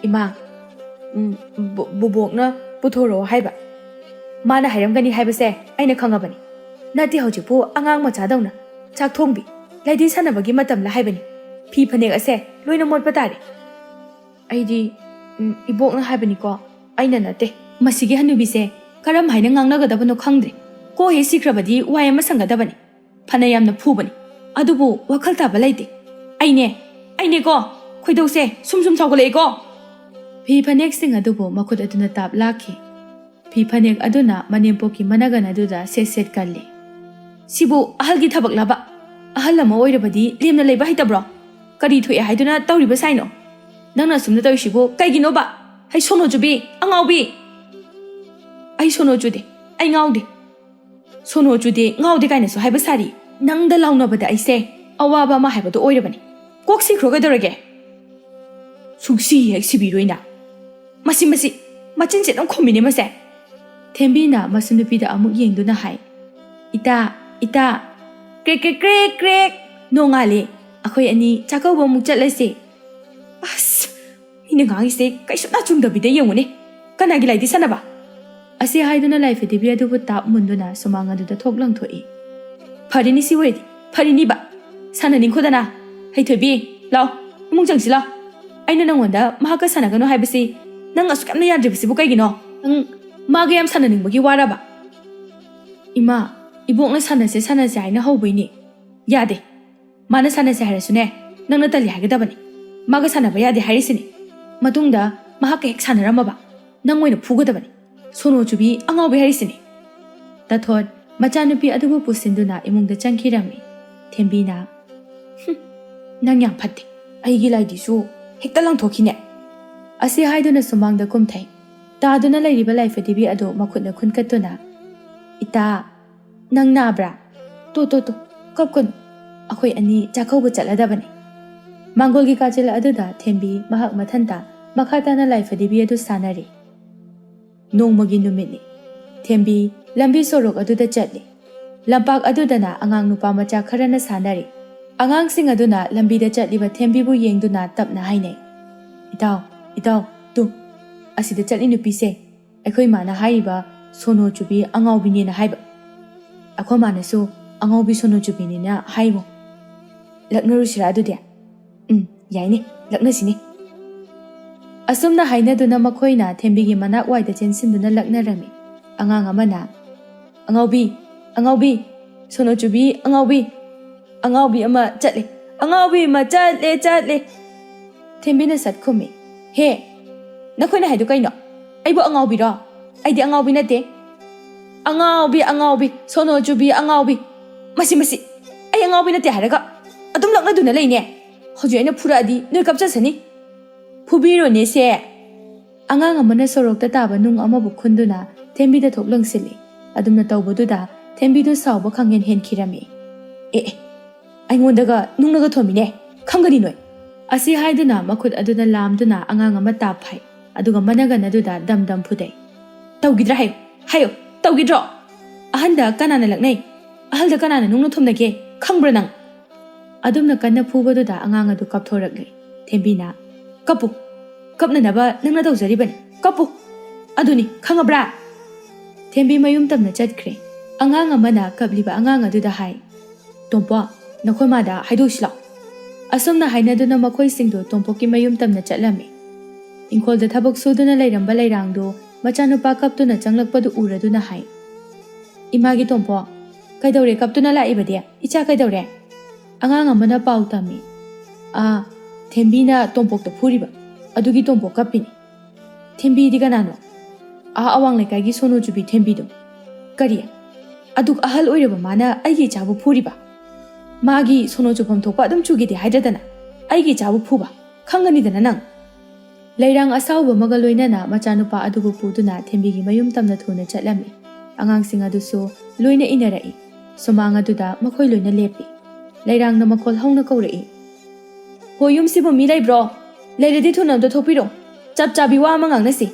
"ꯏꯃꯥ, ꯎꯝ, ꯕꯣ-, ꯕꯣꯕꯣꯛꯅ ꯄꯨꯊꯣꯔꯛꯑꯣ ꯍꯥꯏꯕ꯫ ꯃꯥꯅ ꯍꯥꯏꯔꯝꯒꯅꯤ ꯍꯥꯏꯕꯁꯦ ꯑꯩꯅ ꯈꯪꯉꯕꯅꯤ꯫ ꯅꯠꯇꯦ, ꯍꯧꯖꯤꯛꯄꯨ ꯑꯉꯥꯡ ꯃꯆꯥꯗꯧꯅ ꯆꯥꯛ ꯊꯣꯡꯕꯤ, ꯂꯩꯗꯤ ꯁꯥꯟꯅꯕꯒꯤ ꯃꯇꯝꯂ ꯍꯥꯏꯕꯅꯤ꯫ ꯐꯤ ꯐꯅꯦꯛ ꯑꯁꯦ ꯂꯣꯏꯅ ꯃꯣꯠꯄ ꯇꯥꯔꯦ꯫" "ꯑꯩꯗꯤ, ꯎꯝ, ꯏꯕꯣꯛꯅ ꯍꯥꯏꯕꯅꯤꯀꯣ, ꯑꯩꯅ ꯅꯠꯇꯦ꯫" ꯃꯁꯤꯒꯤ ꯍꯅꯨꯕꯤꯁꯦ ꯀꯔꯝ ꯍꯥꯏꯅ ꯉꯥꯡꯅꯒꯗꯕꯅꯣ ꯈꯪꯗ꯭ꯔꯦ꯫ ꯀꯣ ꯍꯦꯛ ꯁꯤꯈ꯭ꯔꯕꯗꯤ ꯋꯥ ꯌꯥꯝꯅ ꯁꯪꯒꯗꯕꯅꯤ꯫ ꯐꯅ ꯌꯥꯝꯅ ꯐꯨꯕꯅꯤ, ꯑꯗꯨꯕꯨ ꯋꯥꯈꯜ ꯇꯥꯕ ꯂꯩꯇꯦ꯫ "ꯑꯩꯅꯦ, ꯑꯩꯅꯦꯀꯣ, ꯈꯣꯏꯗꯧꯁꯦ ꯁꯨꯝ ꯁꯨꯝ ꯁꯥꯎꯒꯠꯂꯛꯑꯦꯀꯣ꯫" ꯐꯤ ꯐꯅꯦꯛꯁꯤꯡ ꯑꯗꯨꯕꯨ ꯃꯈꯨꯠ ꯑꯗꯨꯅ ꯇꯥꯞ ꯂꯥꯛꯈꯤ꯫ ꯐꯤ ꯐꯅꯦꯛ ꯑꯗꯨꯅ ꯃꯅꯦꯝꯄꯣꯛꯀꯤ ꯃꯅꯒꯟ ꯑꯗꯨꯗ ꯁꯦꯠ ꯁꯦꯠ ꯀꯜꯂꯤ꯫ "ꯁꯤꯕꯨ ꯑꯍꯜꯒꯤ ꯊꯕꯛꯂꯕ? ꯑꯍꯜ ꯑꯃ ꯑꯣꯏꯔꯕꯗꯤ ꯂꯦꯝꯅ ꯂꯩꯕ ꯍꯩꯇꯕ꯭ꯔꯣ? ꯀꯔꯤ ꯊꯣꯛꯑꯦ ꯍꯥꯏꯗꯨꯅ ꯇꯧꯔꯤꯕ ꯁꯥꯏꯅꯣ? ꯅꯪꯅ ꯑꯁꯨꯝꯅ ꯇꯧꯔꯤꯁꯤꯕꯨ ꯀꯩꯒꯤꯅꯣꯕ? ꯍꯩ ꯁꯣꯅꯣ ꯆꯨꯕꯤ, ꯑꯉꯥꯎꯕꯤ!" "ꯑꯩ ꯁꯣꯅꯣ ꯆꯨꯗꯦ, ꯑꯩ ꯉꯥꯎꯗꯦ꯫ ꯁꯣꯅꯣ ꯆꯨꯗꯦ, ꯉꯥꯎꯗꯦ ꯀꯥꯏꯅꯁꯨ ꯍꯥꯏꯕ ꯁꯥꯔꯤ꯫ ꯅꯪꯗ ꯂꯥꯎꯅꯕꯗ ꯑꯩꯁꯦ ꯑꯋꯥꯕ ꯑꯃ ꯍꯥꯏꯕꯗꯣ ꯑꯣꯏꯔꯕꯅꯤ꯫ ꯀꯣꯛ ꯁꯤꯈ꯭ꯔꯣ ꯀꯩꯗꯧꯔꯒꯦ?" "ꯁꯨꯡꯁꯤ ꯍꯦꯛ ꯁꯤꯕꯤꯔꯣꯏꯅ꯫ ꯃꯁꯤ, ꯃꯁꯤ, ꯃꯆꯤꯟꯁꯦ ꯑꯗꯨꯝ ꯈꯨꯝꯃꯤꯅꯦ ꯃꯁꯦ꯫" ꯊꯦꯝꯕꯤꯅ ꯃꯁꯨ ꯅꯨꯄꯤꯗ ꯑꯃꯨꯛ ꯌꯦꯡꯗꯨꯅ ꯍꯥꯏ, "ꯏꯇꯥ, ꯏꯇꯥ, ꯀ꯭ꯔꯦꯛ, ꯀ꯭ꯔꯦꯛ, ꯀ꯭ꯔꯦꯛ, ꯀ꯭ꯔꯦꯛ, ꯅꯣꯡꯉꯥꯜꯂꯦ꯫ ꯑꯩꯈꯣꯏ ꯑꯅꯤ ꯆꯥꯛꯀꯧꯕ ꯑꯃꯨꯛ ꯆꯠꯂꯁꯦ꯫" "ꯑꯁ, ꯃꯤꯅ ꯉꯥꯡꯉꯤꯁꯦ ꯀꯩꯁꯨ ꯅꯥꯆꯨꯡꯗꯕꯤꯗ ꯌꯦꯡꯉꯨꯅꯦ꯫ ꯀꯅꯥꯒꯤ ꯂꯥꯏꯗꯤ ꯁꯥꯟꯅꯕ?" ꯑꯁꯤ ꯍꯥꯏꯗꯨꯅ ꯂꯥꯏꯐ ꯗꯦꯕꯤ ꯑꯗꯨꯕꯨ ꯇꯥꯞ ꯃꯨꯟꯗꯨꯅ ꯁꯨꯃꯥꯡ ꯑꯗꯨꯗ ꯊꯣꯛ ꯂꯪꯊꯣꯛꯏ꯫ "ꯐꯔꯦꯅꯤ ꯁꯤ ꯑꯣꯏꯔꯗꯤ, ꯐꯔꯦꯅꯤꯕ꯫ ꯁꯥꯟꯅꯅꯤꯡꯈꯣꯗꯅ꯫ ꯍꯩꯊꯣꯏꯕꯤ, ꯂꯥꯎ, ꯏꯃꯨꯡ ꯆꯪꯁꯤ ꯂꯥꯎ꯫ ꯑꯩꯅ ꯅꯪꯉꯣꯟꯗ ꯃꯍꯥꯛꯀ ꯁꯥꯟꯅꯒꯅꯨ ꯍꯥꯏꯕꯁꯤ ꯅꯪ ꯑꯁꯨꯛ ꯌꯥꯝꯅ ꯌꯥꯗ꯭ꯔꯤꯕꯁꯤꯕꯨ ꯀꯩꯒꯤꯅꯣ? ꯅꯪ ꯃꯥꯒ ꯌꯥꯝ ꯁꯥꯟꯅꯅꯤꯡꯕꯒꯤ ꯋꯥꯔꯕ?" "ꯏꯃꯥ, ꯏꯕꯣꯛꯅ ꯁꯥꯟꯅꯁꯦ, ꯁꯥꯟꯅꯁꯦ ꯍꯥꯏꯅ ꯍꯧꯕꯩꯅꯦ꯫ ꯌꯥꯗꯦ꯫ ꯃꯥꯅ ꯁꯥꯟꯅꯁꯦ ꯍꯥꯏꯔꯁꯨꯅꯦ, ꯅꯪꯅ ꯇꯜꯂꯤ ꯍꯥꯏꯒꯗꯕꯅꯤ꯫ ꯃꯥꯒ ꯁꯥꯟꯅꯕ ꯌꯥꯗꯦ ꯍꯥꯏꯔꯤꯁꯤꯅꯦ꯫ ꯃꯇꯨꯡꯗ ꯃꯍꯥꯛꯀ ꯍꯦꯛ ꯁꯥꯟꯅꯔꯝꯃꯕ, ꯅꯪ ꯑꯣꯏꯅ ꯐꯨꯒꯗꯕꯅꯤ꯫ ꯁꯣꯅꯣ ꯆꯨꯕꯤ, ꯑꯉꯥꯎꯕꯤ ꯍꯥꯏꯔꯤꯁꯤꯅꯦ꯫" ꯇꯥꯊꯣꯠ ꯃꯆꯥꯅꯨꯄꯤ ꯑꯗꯨꯕꯨ ꯄꯨꯁꯤꯟꯗꯨꯅ ꯏꯃꯨꯡꯗ ꯆꯪꯈꯤꯔꯝꯃꯤ꯫ ꯊꯦꯝꯕꯤꯅ, "ꯍꯨꯝ, ꯅꯪ ꯌꯥꯝ ꯐꯠꯇꯦ꯫ ꯑꯩꯒꯤ ꯂꯥꯏꯗꯤꯁꯨ ꯍꯦꯛꯇ ꯂꯪꯊꯣꯛꯈꯤꯅꯦ꯫" ꯑꯁꯤ ꯍꯥꯏꯗꯨꯅ ꯁꯨꯃꯥꯡꯗ ꯀꯨꯝꯊꯩ꯫ ꯇꯥꯗꯨꯅ ꯂꯩꯔꯤꯕ ꯂꯥꯏꯐ ꯗꯦꯕꯤ ꯑꯗꯨ ꯃꯈꯨꯠꯅ ꯈꯨꯟꯀꯠꯇꯨꯅ, "ꯏꯇꯥ, ꯅꯪ ꯅꯥꯕ꯭ꯔꯥ? ꯇꯣ, ꯇꯣ, ꯇꯣ, ꯀꯞꯀꯅꯨ꯫ ꯑꯩꯈꯣꯏ ꯑꯅꯤ ꯆꯥꯛꯀꯧꯕ ꯆꯠꯂꯗꯕꯅꯤ꯫" ꯃꯥꯡꯒꯣꯜꯒꯤ ꯀꯥꯆꯤꯜ ꯑꯗꯨꯗ ꯊꯦꯝꯕꯤ ꯃꯍꯥꯛ ꯃꯊꯟꯇ ꯃꯈꯥ ꯇꯥꯅ ꯂꯥꯏꯐ ꯗꯦꯕꯤ ꯑꯗꯨ ꯁꯥꯟꯅꯔꯤ꯫ ꯅꯣꯡꯃꯒꯤ ꯅꯨꯃꯤꯠꯅꯤ꯫ ꯊꯦꯝꯕꯤ ꯂꯝꯕꯤ ꯁꯣꯔꯣꯛ ꯑꯗꯨꯗ ꯆꯠꯂꯤ꯫ ꯂꯝꯄꯥꯛ ꯑꯗꯨꯗꯅ ꯑꯉꯥꯡ ꯅꯨꯄꯥ ꯃꯆꯥ ꯈꯔꯅ ꯁꯥꯟꯅꯔꯤ꯫ ꯑꯉꯥꯡꯁꯤꯡ ꯑꯗꯨꯅ ꯂꯝꯕꯤꯗ ꯆꯠꯂꯤꯕ ꯊꯦꯝꯕꯤꯕꯨ ꯌꯦꯡꯗꯨꯅ ꯇꯞꯅ ꯍꯥꯏꯅꯩ, "ꯏꯇꯥꯎ, ꯏꯇꯥꯎ, ꯇꯨ, ꯑꯁꯤꯗ ꯆꯠꯂꯤ ꯅꯨꯄꯤꯁꯦ ꯑꯩꯈꯣꯏ ꯃꯥꯅ ꯍꯥꯏꯔꯤꯕ ꯁꯣꯅꯣ ꯆꯨꯕꯤ ꯑꯉꯥꯎꯕꯤꯅꯦꯅ ꯍꯥꯏꯕ꯫ ꯑꯩꯈꯣꯏ ꯃꯥꯅꯁꯨ ꯑꯉꯥꯎꯕꯤ ꯁꯣꯅꯣ ꯆꯨꯕꯤꯅꯦꯅ ꯍꯥꯏꯉꯣ꯫ ꯂꯛꯅꯔꯨꯁꯤꯔꯥ ꯑꯗꯨꯗꯤ?" "ꯎꯝ, ꯌꯥꯏꯅꯦ, ꯂꯛꯅꯁꯤꯅꯦ꯫" ꯑꯁꯨꯝꯅ ꯍꯥꯏꯅꯗꯨꯅ ꯃꯈꯣꯏꯅ ꯊꯦꯝꯕꯤꯒꯤ ꯃꯅꯥꯛ ꯋꯥꯏꯗ ꯆꯦꯟꯁꯤꯟꯗꯨꯅ ꯂꯛꯅꯔꯝꯃꯤ꯫ ꯑꯉꯥꯡ ꯑꯃꯅ, "ꯑꯉꯥꯎꯕꯤ, ꯑꯉꯥꯎꯕꯤ, ꯁꯣꯅꯣ ꯆꯨꯕꯤ ꯑꯉꯥꯎꯕꯤ, ꯑꯉꯥꯎꯕꯤ ꯑꯃ ꯆꯠꯂꯦ, ꯑꯉꯥꯎꯕꯤ ꯑꯃ ꯆꯠꯂꯦ, ꯆꯠꯂꯦ꯫" ꯊꯦꯝꯕꯤꯅ ꯁꯠ ꯈꯨꯝꯃꯤ, "ꯍꯦ, ꯅꯈꯣꯏꯅ ꯍꯥꯏꯗꯣ ꯀꯩꯅꯣ? ꯑꯩꯕꯨ ꯑꯉꯥꯎꯕꯤꯔꯣ? ꯑꯩꯗꯤ ꯑꯉꯥꯎꯕꯤ ꯅꯠꯇꯦ꯫ ꯑꯉꯥꯎꯕꯤ, ꯑꯉꯥꯎꯕꯤ, ꯁꯣꯅꯣ ꯆꯨꯕꯤ ꯑꯉꯥꯎꯕꯤ꯫ ꯃꯁꯤ, ꯃꯁꯤ, ꯑꯩ ꯑꯉꯥꯎꯕꯤ ꯅꯠꯇꯦ ꯍꯥꯏꯔꯒ ꯑꯗꯨꯝ ꯂꯛꯅꯗꯨꯅ ꯂꯩꯅꯦ꯫ ꯍꯧꯖꯤꯛ ꯑꯩꯅ ꯐꯨꯔꯛꯑꯗꯤ ꯅꯣꯏ ꯀꯞꯆꯁꯅꯤ꯫ ꯐꯨꯕꯤꯔꯣꯅꯦ ꯁꯦ꯫" ꯑꯉꯥꯡ ꯑꯃꯅ ꯁꯣꯔꯣꯛꯇ ꯇꯥꯕ ꯅꯨꯡ ꯑꯃꯕꯨ ꯈꯨꯟꯗꯨꯅ ꯊꯦꯝꯕꯤꯗ ꯊꯣꯛ ꯂꯪꯁꯤꯜꯂꯤ꯫ ꯑꯗꯨꯝꯅ ꯇꯧꯕꯗꯨꯗ ꯊꯦꯝꯕꯤꯗꯨ ꯁꯥꯎꯕ ꯈꯪꯍꯦꯟ ꯍꯦꯟꯈꯤꯔꯝꯃꯤ꯫ "ꯑꯦ, ꯑꯦ, ꯑꯩꯉꯣꯟꯗꯒ ꯅꯨꯡꯅꯒ ꯊꯣꯝꯃꯤꯅꯦ, ꯈꯪꯒꯅꯤ ꯅꯣꯏ꯫" ꯑꯁꯤ ꯍꯥꯏꯗꯨꯅ ꯃꯈꯨꯠ ꯑꯗꯨꯅ ꯂꯥꯝꯗꯨꯅ ꯑꯉꯥꯡ ꯑꯃ ꯇꯥꯞ ꯐꯥꯏ, ꯑꯗꯨꯒ ꯃꯅꯒꯟ ꯑꯗꯨꯗ ꯗꯝ ꯗꯝ ꯐꯨꯗꯩ꯫ "ꯇꯧꯈꯤꯗ꯭ꯔꯥ ꯍꯥꯏꯌꯨ, ꯍꯥꯏꯌꯨ, ꯇꯧꯈꯤꯗ꯭ꯔꯣ? ꯑꯍꯟꯗ ꯀꯅꯥꯅ ꯂꯛꯅꯩ? ꯑꯍꯜꯗ ꯀꯅꯥꯅ ꯅꯨꯡꯅ ꯊꯣꯝꯅꯒꯦ? ꯈꯪꯕ꯭ꯔꯥ ꯅꯪ?" ꯑꯗꯨꯝꯅ ꯀꯟꯅ ꯐꯨꯕꯗꯨꯗ ꯑꯉꯥꯡ ꯑꯗꯨ ꯀꯞꯊꯣꯔꯛꯂꯦ꯫ ꯊꯦꯝꯕꯤꯅ, "ꯀꯞꯄꯨ, ꯀꯞꯅꯅꯕ ꯅꯪꯅ ꯇꯧꯖꯔꯤꯕꯅꯤ, ꯀꯞꯄꯨ꯫ ꯑꯗꯨꯅꯤ, ꯈꯪꯉꯕ꯭ꯔꯥ?" ꯊꯦꯝꯕꯤ ꯃꯌꯨꯝ ꯇꯝꯅ ꯆꯠꯈ꯭ꯔꯦ꯫ ꯑꯉꯥꯡ ꯑꯃꯅ ꯀꯞꯂꯤꯕ ꯑꯉꯥꯡ ꯑꯗꯨꯗ ꯍꯥꯏ, "ꯇꯣꯝꯄꯣ, ꯅꯈꯣꯏ ꯃꯥꯗ ꯍꯥꯏꯗꯣꯛꯁꯤ ꯂꯥꯎ꯫" ꯑꯁꯨꯝꯅ ꯍꯥꯏꯅꯗꯨꯅ ꯃꯈꯣꯏꯁꯤꯡꯗꯨ ꯇꯣꯝꯄꯣꯛꯀꯤ ꯃꯌꯨꯝ ꯇꯝꯅ ꯆꯠꯂꯝꯃꯤ꯫ ꯏꯪꯈꯣꯜꯗ ꯊꯕꯛ ꯁꯨꯗꯨꯅ ꯂꯩꯔꯝꯕ ꯂꯩꯔꯥꯡꯗꯨ ꯃꯆꯥꯅꯨꯄꯥ ꯀꯞꯇꯨꯅ ꯆꯪꯂꯛꯄꯗꯨ ꯎꯔꯗꯨꯅ ꯍꯥꯏ, "ꯏꯃꯥꯒꯤ ꯇꯣꯝꯄꯣ, ꯀꯩꯗꯧꯔꯦ ꯀꯞꯇꯨꯅ ꯂꯥꯛꯏꯕꯗꯤ? ꯏꯆꯥ ꯀꯩꯗꯧꯔꯦ?" ꯑꯉꯥꯡ ꯑꯃꯅ ꯄꯥꯎ ꯇꯝꯃꯤ, "ꯑꯥ, ꯊꯦꯝꯕꯤꯅ ꯇꯣꯝꯄꯣꯛꯇ ꯐꯨꯔꯤꯕ, ꯑꯗꯨꯒꯤ ꯇꯣꯝꯄꯣꯛ ꯀꯞꯄꯤꯅꯤ꯫" "ꯊꯦꯝꯕꯤꯗꯤ ꯀꯅꯥꯅꯣ?" "ꯑꯥ, ꯑꯋꯥꯡ ꯂꯩꯀꯥꯏꯒꯤ ꯁꯣꯅꯣ ꯆꯨꯕꯤ ꯊꯦꯝꯕꯤꯗꯣ꯫" "ꯀꯔꯤ? ꯑꯗꯨꯛ ꯑꯍꯜ ꯑꯣꯏꯔꯕ ꯃꯥꯅ ꯑꯩꯒꯤ ꯏꯆꯥꯕꯨ ꯐꯨꯔꯤꯕ? ꯃꯥꯒꯤ ꯁꯣꯅꯣ ꯆꯨꯐꯝ ꯊꯣꯛꯄ ꯑꯗꯨꯝ ꯆꯨꯒꯦꯗꯤ ꯍꯥꯏꯗ꯭ꯔꯗꯅ ꯑꯩꯒꯤ ꯏꯆꯥꯕꯨ ꯐꯨꯕ? ꯈꯪꯒꯅꯤꯗꯅ ꯅꯪ꯫" ꯂꯩꯔꯥꯡ ꯑꯁꯥꯎꯕ ꯑꯃꯒ ꯂꯣꯏꯅꯅ ꯃꯆꯥꯅꯨꯄꯥ ꯑꯗꯨꯕꯨ ꯄꯨꯗꯨꯅ ꯊꯦꯝꯕꯤꯒꯤ ꯃꯌꯨꯝ ꯇꯝꯅ ꯊꯨꯅ ꯆꯠꯂꯝꯃꯤ꯫ ꯑꯉꯥꯡꯁꯤꯡ ꯑꯗꯨꯁꯨ ꯂꯣꯏꯅ ꯏꯟꯅꯔꯛꯏ꯫ ꯁꯨꯃꯥꯡ ꯑꯗꯨꯗ ꯃꯈꯣꯏ ꯂꯣꯏꯅ ꯂꯦꯞꯄꯤ꯫ ꯂꯩꯔꯥꯡꯅ ꯃꯈꯣꯜ ꯍꯧꯅ ꯀꯧꯔꯛꯏ, "ꯍꯣ, ꯌꯨꯝꯁꯤꯕꯨ ꯃꯤ ꯂꯩꯕ꯭ꯔꯣ? ꯂꯩꯔꯗꯤ ꯊꯨꯅ ꯑꯝꯇ ꯊꯣꯛꯄꯤꯔꯣ꯫ ꯆꯞ ꯆꯥꯕꯤ ꯋꯥ ꯑꯃ ꯉꯥꯡꯅꯁꯤ꯫"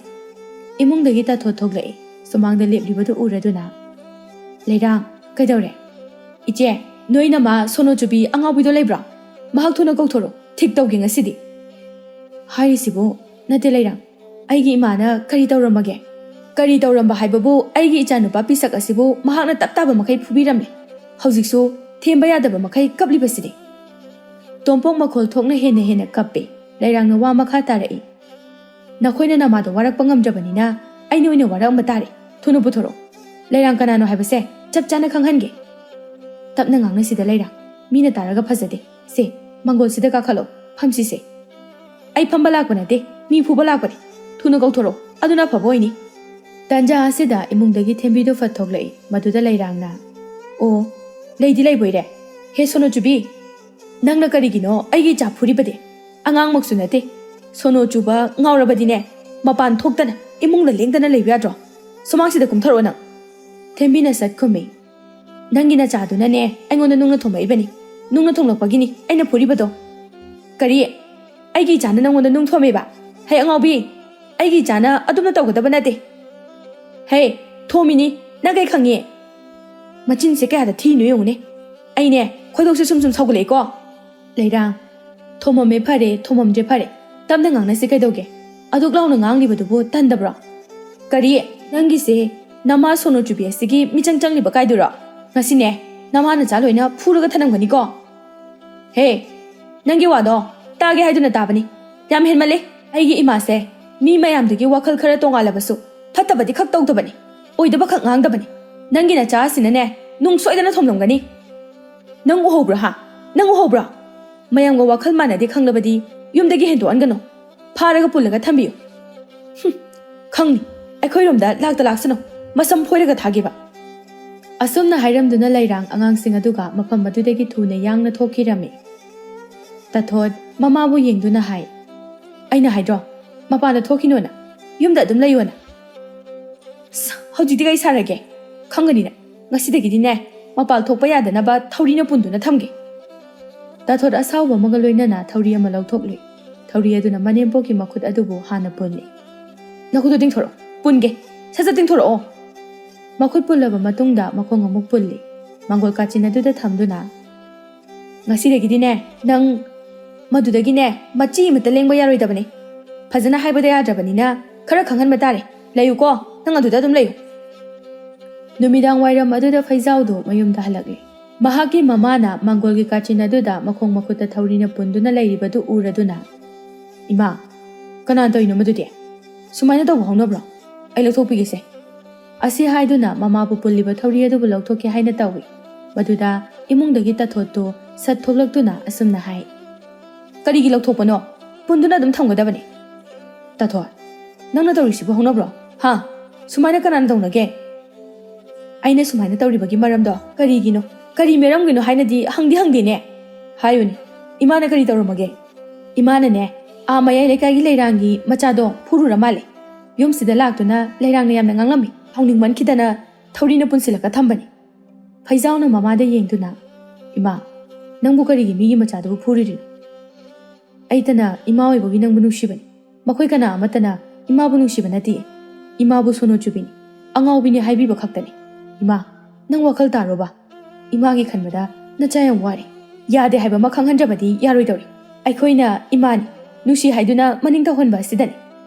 ꯏꯃꯨꯡꯗꯒꯤ ꯇꯥꯊꯣꯠ ꯊꯣꯛꯂꯛꯏ꯫ ꯁꯨꯃꯥꯡꯗ ꯂꯦꯞꯂꯤꯕꯗꯨ ꯎꯔꯗꯨꯅ, "ꯂꯩꯔꯥꯡ, ꯀꯩꯗꯧꯔꯦ?" "ꯏꯆꯦ, ꯅꯣꯏ ꯅꯃꯥ ꯁꯣꯅꯣ ꯆꯨꯕꯤ ꯑꯉꯥꯎꯕꯤꯗꯣ ꯂꯩꯕ꯭ꯔꯣ? ꯃꯍꯥꯛ ꯊꯨꯅ ꯀꯧꯊꯣꯔꯛꯑꯣ, ꯊꯤꯛ ꯇꯧꯒꯦ ꯉꯁꯤꯗꯤ" ꯍꯥꯏꯔꯤꯁꯤꯕꯨ꯫ "ꯅꯠꯇꯦ ꯂꯩꯔꯥꯡ, ꯑꯩꯒꯤ ꯏꯃꯥꯅ ꯀꯔꯤ ꯇꯧꯔꯝꯃꯒꯦ?" "ꯀꯔꯤ ꯇꯧꯔꯝꯕ ꯍꯥꯏꯕꯕꯨ, ꯑꯩꯒꯤ ꯏꯆꯥꯅꯨꯄꯥ ꯄꯤꯁꯛ ꯑꯁꯤꯕꯨ ꯃꯍꯥꯛꯅ ꯇꯞ ꯇꯥꯕ ꯃꯈꯩ ꯐꯨꯕꯤꯔꯝꯃꯦ꯫ ꯍꯧꯖꯤꯛꯁꯨ ꯊꯦꯝꯕ ꯌꯥꯗꯕ ꯃꯈꯩ ꯀꯞꯂꯤꯕꯁꯤꯗꯤ"꯫ ꯇꯣꯝꯄꯣꯛ ꯃꯈꯣꯜ ꯊꯣꯛꯅ ꯍꯦꯟꯅ ꯍꯦꯟꯅ ꯀꯞꯄꯦ꯫ ꯂꯩꯔꯥꯡꯅ ꯋꯥ ꯃꯈꯥ ꯇꯥꯔꯛꯏ꯫ "ꯅꯈꯣꯏꯅ ꯅꯃꯥꯗꯣ ꯋꯥꯔꯛꯄ ꯉꯝꯗ꯭ꯔꯕꯅꯤꯅ ꯑꯩꯅ ꯑꯣꯏꯅ ꯋꯥꯔꯛꯑꯝꯕ ꯇꯥꯔꯦ꯫ ꯊꯨꯅ ꯄꯨꯊꯣꯔꯛꯑꯣ꯫ ꯂꯩꯔꯥꯡ ꯀꯅꯥꯅꯣ ꯍꯥꯏꯕꯁꯦ ꯆꯞ ꯆꯥꯅ ꯈꯪꯍꯟꯒꯦ"꯫ "ꯇꯞꯅ ꯉꯥꯡꯅꯁꯤꯗ ꯂꯩꯔꯥꯡ, ꯃꯤꯅ ꯇꯥꯔꯒ ꯐꯖꯗꯦ꯫ ꯁꯦ, ꯃꯥꯡꯒꯣꯜꯁꯤꯗ ꯀꯥꯈꯠꯂꯣ, ꯐꯝꯁꯤꯁꯦ"꯫ "ꯑꯩ ꯐꯝꯕ ꯂꯥꯛꯄ ꯅꯠꯇꯦ, ꯃꯤ ꯐꯨꯕ ꯂꯥꯛꯄꯅꯦ꯫ ꯊꯨꯅ ꯀꯧꯊꯣꯔꯛꯑꯣ, ꯑꯗꯨꯅ ꯑꯐꯕ ꯑꯣꯏꯅꯤ"꯫ ꯇꯟꯖꯥ ꯑꯁꯤꯗ ꯏꯃꯨꯡꯗꯒꯤ ꯊꯦꯝꯕꯤꯗꯣ ꯐꯠ ꯊꯣꯛꯂꯛꯏ꯫ ꯃꯗꯨꯗ ꯂꯩꯔꯥꯡꯅ, "ꯑꯣ, ꯂꯩꯗꯤ ꯂꯩꯕꯣꯏꯔꯦ꯫ ꯍꯦ ꯁꯣꯅꯣ ꯆꯨꯕꯤ, ꯅꯪꯅ ꯀꯔꯤꯒꯤꯅꯣ ꯑꯩꯒꯤ ꯏꯆꯥ ꯐꯨꯔꯤꯕꯗꯤ? ꯑꯉꯥꯡꯃꯛꯁꯨ ꯅꯠꯇꯦ꯫ ꯁꯣꯅꯣ ꯆꯨꯕ ꯉꯥꯎꯔꯕꯗꯤꯅꯦ, ꯃꯄꯥꯟ ꯊꯣꯛꯇꯅ ꯏꯃꯨꯡꯗ ꯂꯦꯡꯗꯅ ꯂꯩꯕ ꯌꯥꯗ꯭ꯔꯣ? ꯁꯨꯃꯥꯡꯁꯤꯗ ꯀꯨꯝꯊꯔꯛꯑꯣ ꯅꯪ"꯫ ꯊꯦꯝꯕꯤꯅ ꯁꯠ ꯈꯨꯝꯃꯤ꯫ "ꯅꯪꯒꯤ ꯅꯆꯥꯗꯨꯅꯅꯦ ꯑꯩꯉꯣꯟꯗ ꯅꯨꯡꯅ ꯊꯣꯝꯂꯛꯏꯕꯅꯤ꯫ ꯅꯨꯡꯅ ꯊꯣꯝꯂꯛꯄꯒꯤꯅꯤ ꯑꯩꯅ ꯐꯨꯔꯤꯕꯗꯣ"꯫ "ꯀꯔꯤ? ꯑꯩꯒꯤ ꯏꯆꯥꯅ ꯅꯪꯉꯣꯟꯗ ꯅꯨꯡ ꯊꯣꯝꯃꯤꯕ? ꯍꯦ ꯑꯉꯥꯎꯕꯤ, ꯑꯩꯒꯤ ꯏꯆꯥꯅ ꯑꯗꯨꯝꯅ ꯇꯧꯒꯗꯕ ꯅꯠꯇꯦ"꯫ "ꯍꯦ, ꯊꯣꯝꯃꯤꯅꯤ, ꯅꯪ ꯀꯩ ꯈꯪꯉꯤ? ꯃꯆꯤꯟꯁꯦ ꯀꯌꯥꯗ ꯊꯤꯅꯣ ꯌꯦꯡꯉꯨꯅꯦ꯫ ꯑꯩꯅꯦ, ꯈꯣꯏꯗꯧꯁꯦ ꯁꯨꯝ ꯁꯨꯝ ꯁꯥꯎꯒꯠꯂꯛꯏꯀꯣ"꯫ "ꯂꯩꯔꯥꯡ, ꯊꯣꯝꯃꯝꯃꯦ ꯐꯔꯦ, ꯊꯣꯝꯃꯝꯗ꯭ꯔꯦ ꯐꯔꯦ, ꯇꯞꯅ ꯉꯥꯡꯅꯁꯤ ꯀꯩꯗꯧꯒꯦ? ꯑꯗꯨꯛ ꯂꯥꯎꯅ ꯉꯥꯡꯂꯤꯕꯗꯨꯕꯨ ꯇꯟꯗꯕ꯭ꯔꯣ?" "ꯀꯔꯤ? ꯅꯪꯒꯤꯁꯦ ꯅꯃꯥ ꯁꯣꯅꯣ ꯆꯨꯕꯤ ꯑꯁꯤꯒꯤ ꯃꯤꯆꯪ ꯆꯪꯂꯤꯕ ꯀꯥꯏꯗꯨꯔꯣ? ꯉꯁꯤꯅꯦ, ꯅꯃꯥ ꯅꯆꯥ ꯂꯣꯏꯅ ꯐꯨꯔꯒ ꯊꯅꯝꯒꯅꯤꯀꯣ"꯫ "ꯍꯦ, ꯅꯪꯒꯤ ꯋꯥꯗꯣ ꯇꯥꯒꯦ ꯍꯥꯏꯗꯨꯅ ꯇꯥꯕꯅꯤ꯫ ꯌꯥꯝ ꯍꯦꯟꯃꯜꯂꯦ꯫ ꯑꯩꯒꯤ ꯏꯃꯥꯁꯦ ꯃꯤ ꯃꯌꯥꯝꯗꯒꯤ ꯋꯥꯈꯜ ꯈꯔ ꯇꯣꯉꯥꯜꯂꯕꯁꯨ ꯐꯠꯇꯕꯗꯤ ꯈꯛ ꯇꯧꯗꯕꯅꯤ, ꯑꯣꯏꯗꯕ ꯈꯛ ꯉꯥꯡꯗꯕꯅꯤ꯫ ꯅꯪꯒꯤ ꯅꯆꯥ ꯑꯁꯤꯅꯅꯦ, ꯅꯨꯡ ꯁꯣꯏꯗꯅ ꯊꯣꯝꯂꯝꯒꯅꯤ"꯫ "ꯅꯪ ꯎꯍꯧꯕ꯭ꯔꯣ ꯍꯥ? ꯅꯪ ꯎꯍꯧꯕ꯭ꯔꯣ? ꯃꯌꯥꯝꯒ ꯋꯥꯈꯜ ꯃꯥꯟꯅꯗꯦ ꯈꯪꯂꯕꯗꯤ ꯌꯨꯝꯗꯒꯤ ꯍꯦꯟꯗꯣꯛꯍꯟꯒꯅꯨ꯫ ꯐꯥꯔꯒ ꯄꯨꯜꯂꯒ ꯊꯝꯕꯤꯌꯨ"꯫ "ꯍꯨꯝ, ꯈꯪꯅꯤ꯫ ꯑꯩꯈꯣꯏꯔꯣꯝꯗ ꯂꯥꯛꯇ ꯂꯥꯛꯁꯅꯨ꯫ ꯃꯁꯝ ꯐꯣꯏꯔꯒ ꯊꯥꯒꯦꯕ"꯫ ꯑꯁꯨꯝꯅ ꯍꯥꯏꯔꯝꯗꯨꯅ ꯂꯩꯔꯥꯡ ꯑꯉꯥꯡꯁꯤꯡ ꯑꯗꯨꯒ ꯃꯐꯝ ꯑꯗꯨꯗꯒꯤ ꯊꯨꯅ ꯌꯥꯡꯅ ꯊꯣꯛꯈꯤꯔꯝꯃꯤ꯫ ꯇꯥꯊꯣꯠ ꯃꯃꯥꯕꯨ ꯌꯦꯡꯗꯨꯅ ꯍꯥꯏ, "ꯑꯩꯅ ꯍꯥꯏꯗ꯭ꯔꯣ, ꯃꯄꯥꯟꯗ ꯊꯣꯛꯈꯤꯅꯣꯅ, ꯌꯨꯝꯗ ꯑꯗꯨꯝ ꯂꯩꯌꯣꯅ"꯫ "ꯑꯁ, ꯍꯧꯖꯤꯛꯇꯤ ꯀꯩ ꯁꯥꯔꯒꯦ? ꯈꯪꯒꯅꯤꯅ꯫ ꯉꯁꯤꯗꯒꯤꯗꯤꯅꯦ, ꯃꯄꯥꯜ ꯊꯣꯛꯄ ꯌꯥꯗꯅꯕ ꯊꯧꯔꯤꯅ ꯄꯨꯟꯗꯨꯅ ꯊꯝꯒꯦ"꯫ ꯇꯥꯊꯣꯠ ꯑꯁꯥꯎꯕ ꯑꯃꯒ ꯂꯣꯏꯅꯅ ꯊꯧꯔꯤ ꯑꯃ ꯂꯧꯊꯣꯛꯂꯨꯏ꯫ ꯊꯧꯔꯤ ꯑꯗꯨꯅ ꯃꯅꯦꯝꯄꯣꯛꯀꯤ ꯃꯈꯨꯠ ꯑꯗꯨꯕꯨ ꯍꯥꯟꯅ ꯄꯨꯜꯂꯤ꯫ "ꯅꯈꯨꯠꯇꯨ ꯇꯤꯡꯊꯣꯔꯛꯑꯣ, ꯄꯨꯟꯒꯦ"꯫ ꯁꯠ ꯁꯠ ꯇꯤꯡꯊꯣꯔꯛꯑꯣ꯫ ꯃꯈꯨꯠ ꯄꯨꯜꯂꯕ ꯃꯇꯨꯡꯗ ꯃꯈꯣꯡ ꯑꯃꯨꯛ ꯄꯨꯜꯂꯤ꯫ ꯃꯥꯡꯒꯣꯜ ꯀꯥꯆꯤꯟ ꯑꯗꯨꯗ ꯊꯝꯗꯨꯅ, "ꯉꯁꯤꯗꯒꯤꯗꯤꯅꯦ, ꯅꯪ ꯃꯗꯨꯗꯒꯤꯅꯦ ꯃꯆꯤ ꯑꯃꯠꯇ ꯂꯦꯡꯕ ꯌꯥꯔꯣꯏꯗꯕꯅꯤ꯫ ꯐꯖꯅ ꯍꯥꯏꯕꯗ ꯌꯥꯗ꯭ꯔꯕꯅꯤꯅ ꯈꯔ ꯈꯪꯍꯟꯕ ꯇꯥꯔꯦ꯫ ꯂꯩꯌꯨꯀꯣ, ꯅꯪ ꯑꯗꯨꯗ ꯑꯗꯨꯝ ꯂꯩꯌꯨ꯫" ꯅꯨꯃꯤꯗꯥꯡ ꯋꯥꯏꯔꯝ ꯑꯗꯨꯗ ꯐꯩꯖꯥꯎꯗꯣ ꯃꯌꯨꯝꯗ ꯍꯜꯂꯛꯂꯦ꯫ ꯃꯍꯥꯛꯀꯤ ꯃꯃꯥꯅ ꯃꯥꯡꯒꯣꯜꯒꯤ ꯀꯥꯆꯤꯟ ꯑꯗꯨꯗ ꯃꯈꯣꯡ ꯃꯈꯨꯠꯇ ꯊꯧꯔꯤꯅ ꯄꯨꯟꯗꯨꯅ ꯂꯩꯔꯤꯕꯗꯨ ꯎꯔꯗꯨꯅ, "ꯏꯃꯥ, ꯀꯅꯥꯅ ꯇꯧꯔꯤꯅꯣ ꯃꯗꯨꯗꯤ? ꯁꯨꯃꯥꯏꯅ ꯇꯧꯕ ꯍꯧꯅꯕ꯭ꯔꯣ? ꯑꯩ ꯂꯧꯊꯣꯛꯄꯤꯒꯦꯁꯦ꯫" ꯑꯁꯤ ꯍꯥꯏꯗꯨꯅ ꯃꯃꯥꯕꯨ ꯄꯨꯜꯂꯤꯕ ꯊꯧꯔꯤ ꯑꯗꯨꯕꯨ ꯂꯧꯊꯣꯛꯀꯦ ꯍꯥꯏꯅ ꯇꯧꯏ꯫ ꯃꯗꯨꯗ ꯏꯃꯨꯡꯗꯒꯤ ꯇꯥꯊꯣꯠꯇꯨ ꯁꯠ ꯊꯣꯛꯂꯛꯇꯨꯅ ꯑꯁꯨꯝꯅ ꯍꯥꯏ, "ꯀꯔꯤꯒꯤ ꯂꯧꯊꯣꯛꯄꯅꯣ? ꯄꯨꯟꯗꯨꯅ ꯑꯗꯨꯝ ꯊꯝꯒꯗꯕꯅꯤ꯫" "ꯇꯥꯊꯣꯠ, ꯅꯪꯅ ꯇꯧꯔꯤꯁꯤꯕꯨ ꯍꯧꯅꯕ꯭ꯔꯣ? ꯍꯥ? ꯁꯨꯃꯥꯏꯅ ꯀꯅꯥꯅ ꯇꯧꯅꯒꯦ? ꯑꯩꯅ ꯁꯨꯃꯥꯏꯅ ꯇꯧꯔꯤꯕꯒꯤ ꯃꯔꯝꯗꯣ ꯀꯔꯤꯒꯤꯅꯣ? ꯀꯔꯤ ꯃꯔꯝꯒꯤꯅꯣ ꯍꯥꯏꯅꯗꯤ ꯍꯪꯗꯤ ꯍꯪꯗꯦꯅꯦ꯫ ꯍꯥꯏꯌꯨꯅꯦ, ꯏꯃꯥꯅ ꯀꯔꯤ ꯇꯧꯔꯝꯃꯒꯦ?" "ꯏꯃꯥꯅꯅꯦ, ꯑꯥ ꯃꯌꯥꯏ ꯂꯩꯀꯥꯏꯒꯤ ꯂꯩꯔꯥꯡꯒꯤ ꯃꯆꯥꯗꯣ ꯐꯨꯔꯨꯔ ꯃꯥꯜꯂꯦ꯫ ꯌꯨꯝꯁꯤꯗ ꯂꯥꯛꯇꯨꯅ ꯂꯩꯔꯥꯡꯅ ꯌꯥꯝꯅ ꯉꯥꯡꯂꯝꯃꯤ꯫ ꯍꯧꯅꯤꯡꯃꯟꯈꯤꯗꯅ ꯊꯧꯔꯤꯅ ꯄꯨꯟꯁꯤꯜꯂꯒ ꯊꯝꯕꯅꯤ꯫" ꯐꯩꯖꯥꯎꯅ ꯃꯃꯥꯗ ꯌꯦꯡꯗꯨꯅ, "ꯏꯃꯥ, ꯅꯪꯕꯨ ꯀꯔꯤꯒꯤ ꯃꯤꯒꯤ ꯃꯆꯥꯗꯨꯕꯨ ꯐꯨꯔꯤꯔꯤꯅꯣ?" "ꯑꯩꯇꯅ ꯏꯃꯥ ꯑꯣꯏꯕꯒꯤ ꯅꯪꯕꯨ ꯅꯨꯡꯁꯤꯕꯅꯤ꯫ ꯃꯈꯣꯏ ꯀꯅꯥ ꯑꯃꯠꯇꯅ ꯏꯃꯥꯕꯨ ꯅꯨꯡꯁꯤꯕ ꯅꯠꯇꯦ꯫ ꯏꯃꯥꯕꯨ ꯁꯣꯅꯣ ꯆꯨꯕꯤꯅꯤ, ꯑꯉꯥꯎꯕꯤꯅꯤ ꯍꯥꯏꯕꯤꯕ ꯈꯛꯇꯅꯤ꯫ ꯏꯃꯥ, ꯅꯪ ꯋꯥꯈꯜ ꯇꯥꯔꯣꯕ꯫ ꯏꯃꯥꯒꯤ ꯈꯟꯕꯗ ꯅꯆꯥ ꯌꯥꯝ ꯋꯥꯔꯦ꯫ ꯌꯥꯗꯦ ꯍꯥꯏꯕ ꯑꯃ ꯈꯪꯍꯟꯗ꯭ꯔꯕꯗꯤ ꯌꯥꯔꯣꯏꯗꯧꯔꯤ꯫ ꯑꯩꯈꯣꯏꯅ ꯏꯃꯥꯅꯤ, ꯅꯨꯡꯁꯤ ꯍꯥꯏꯗꯨꯅ ꯃꯅꯤꯡ ꯇꯧꯍꯟꯕ ꯑꯁꯤꯗꯅꯤ꯫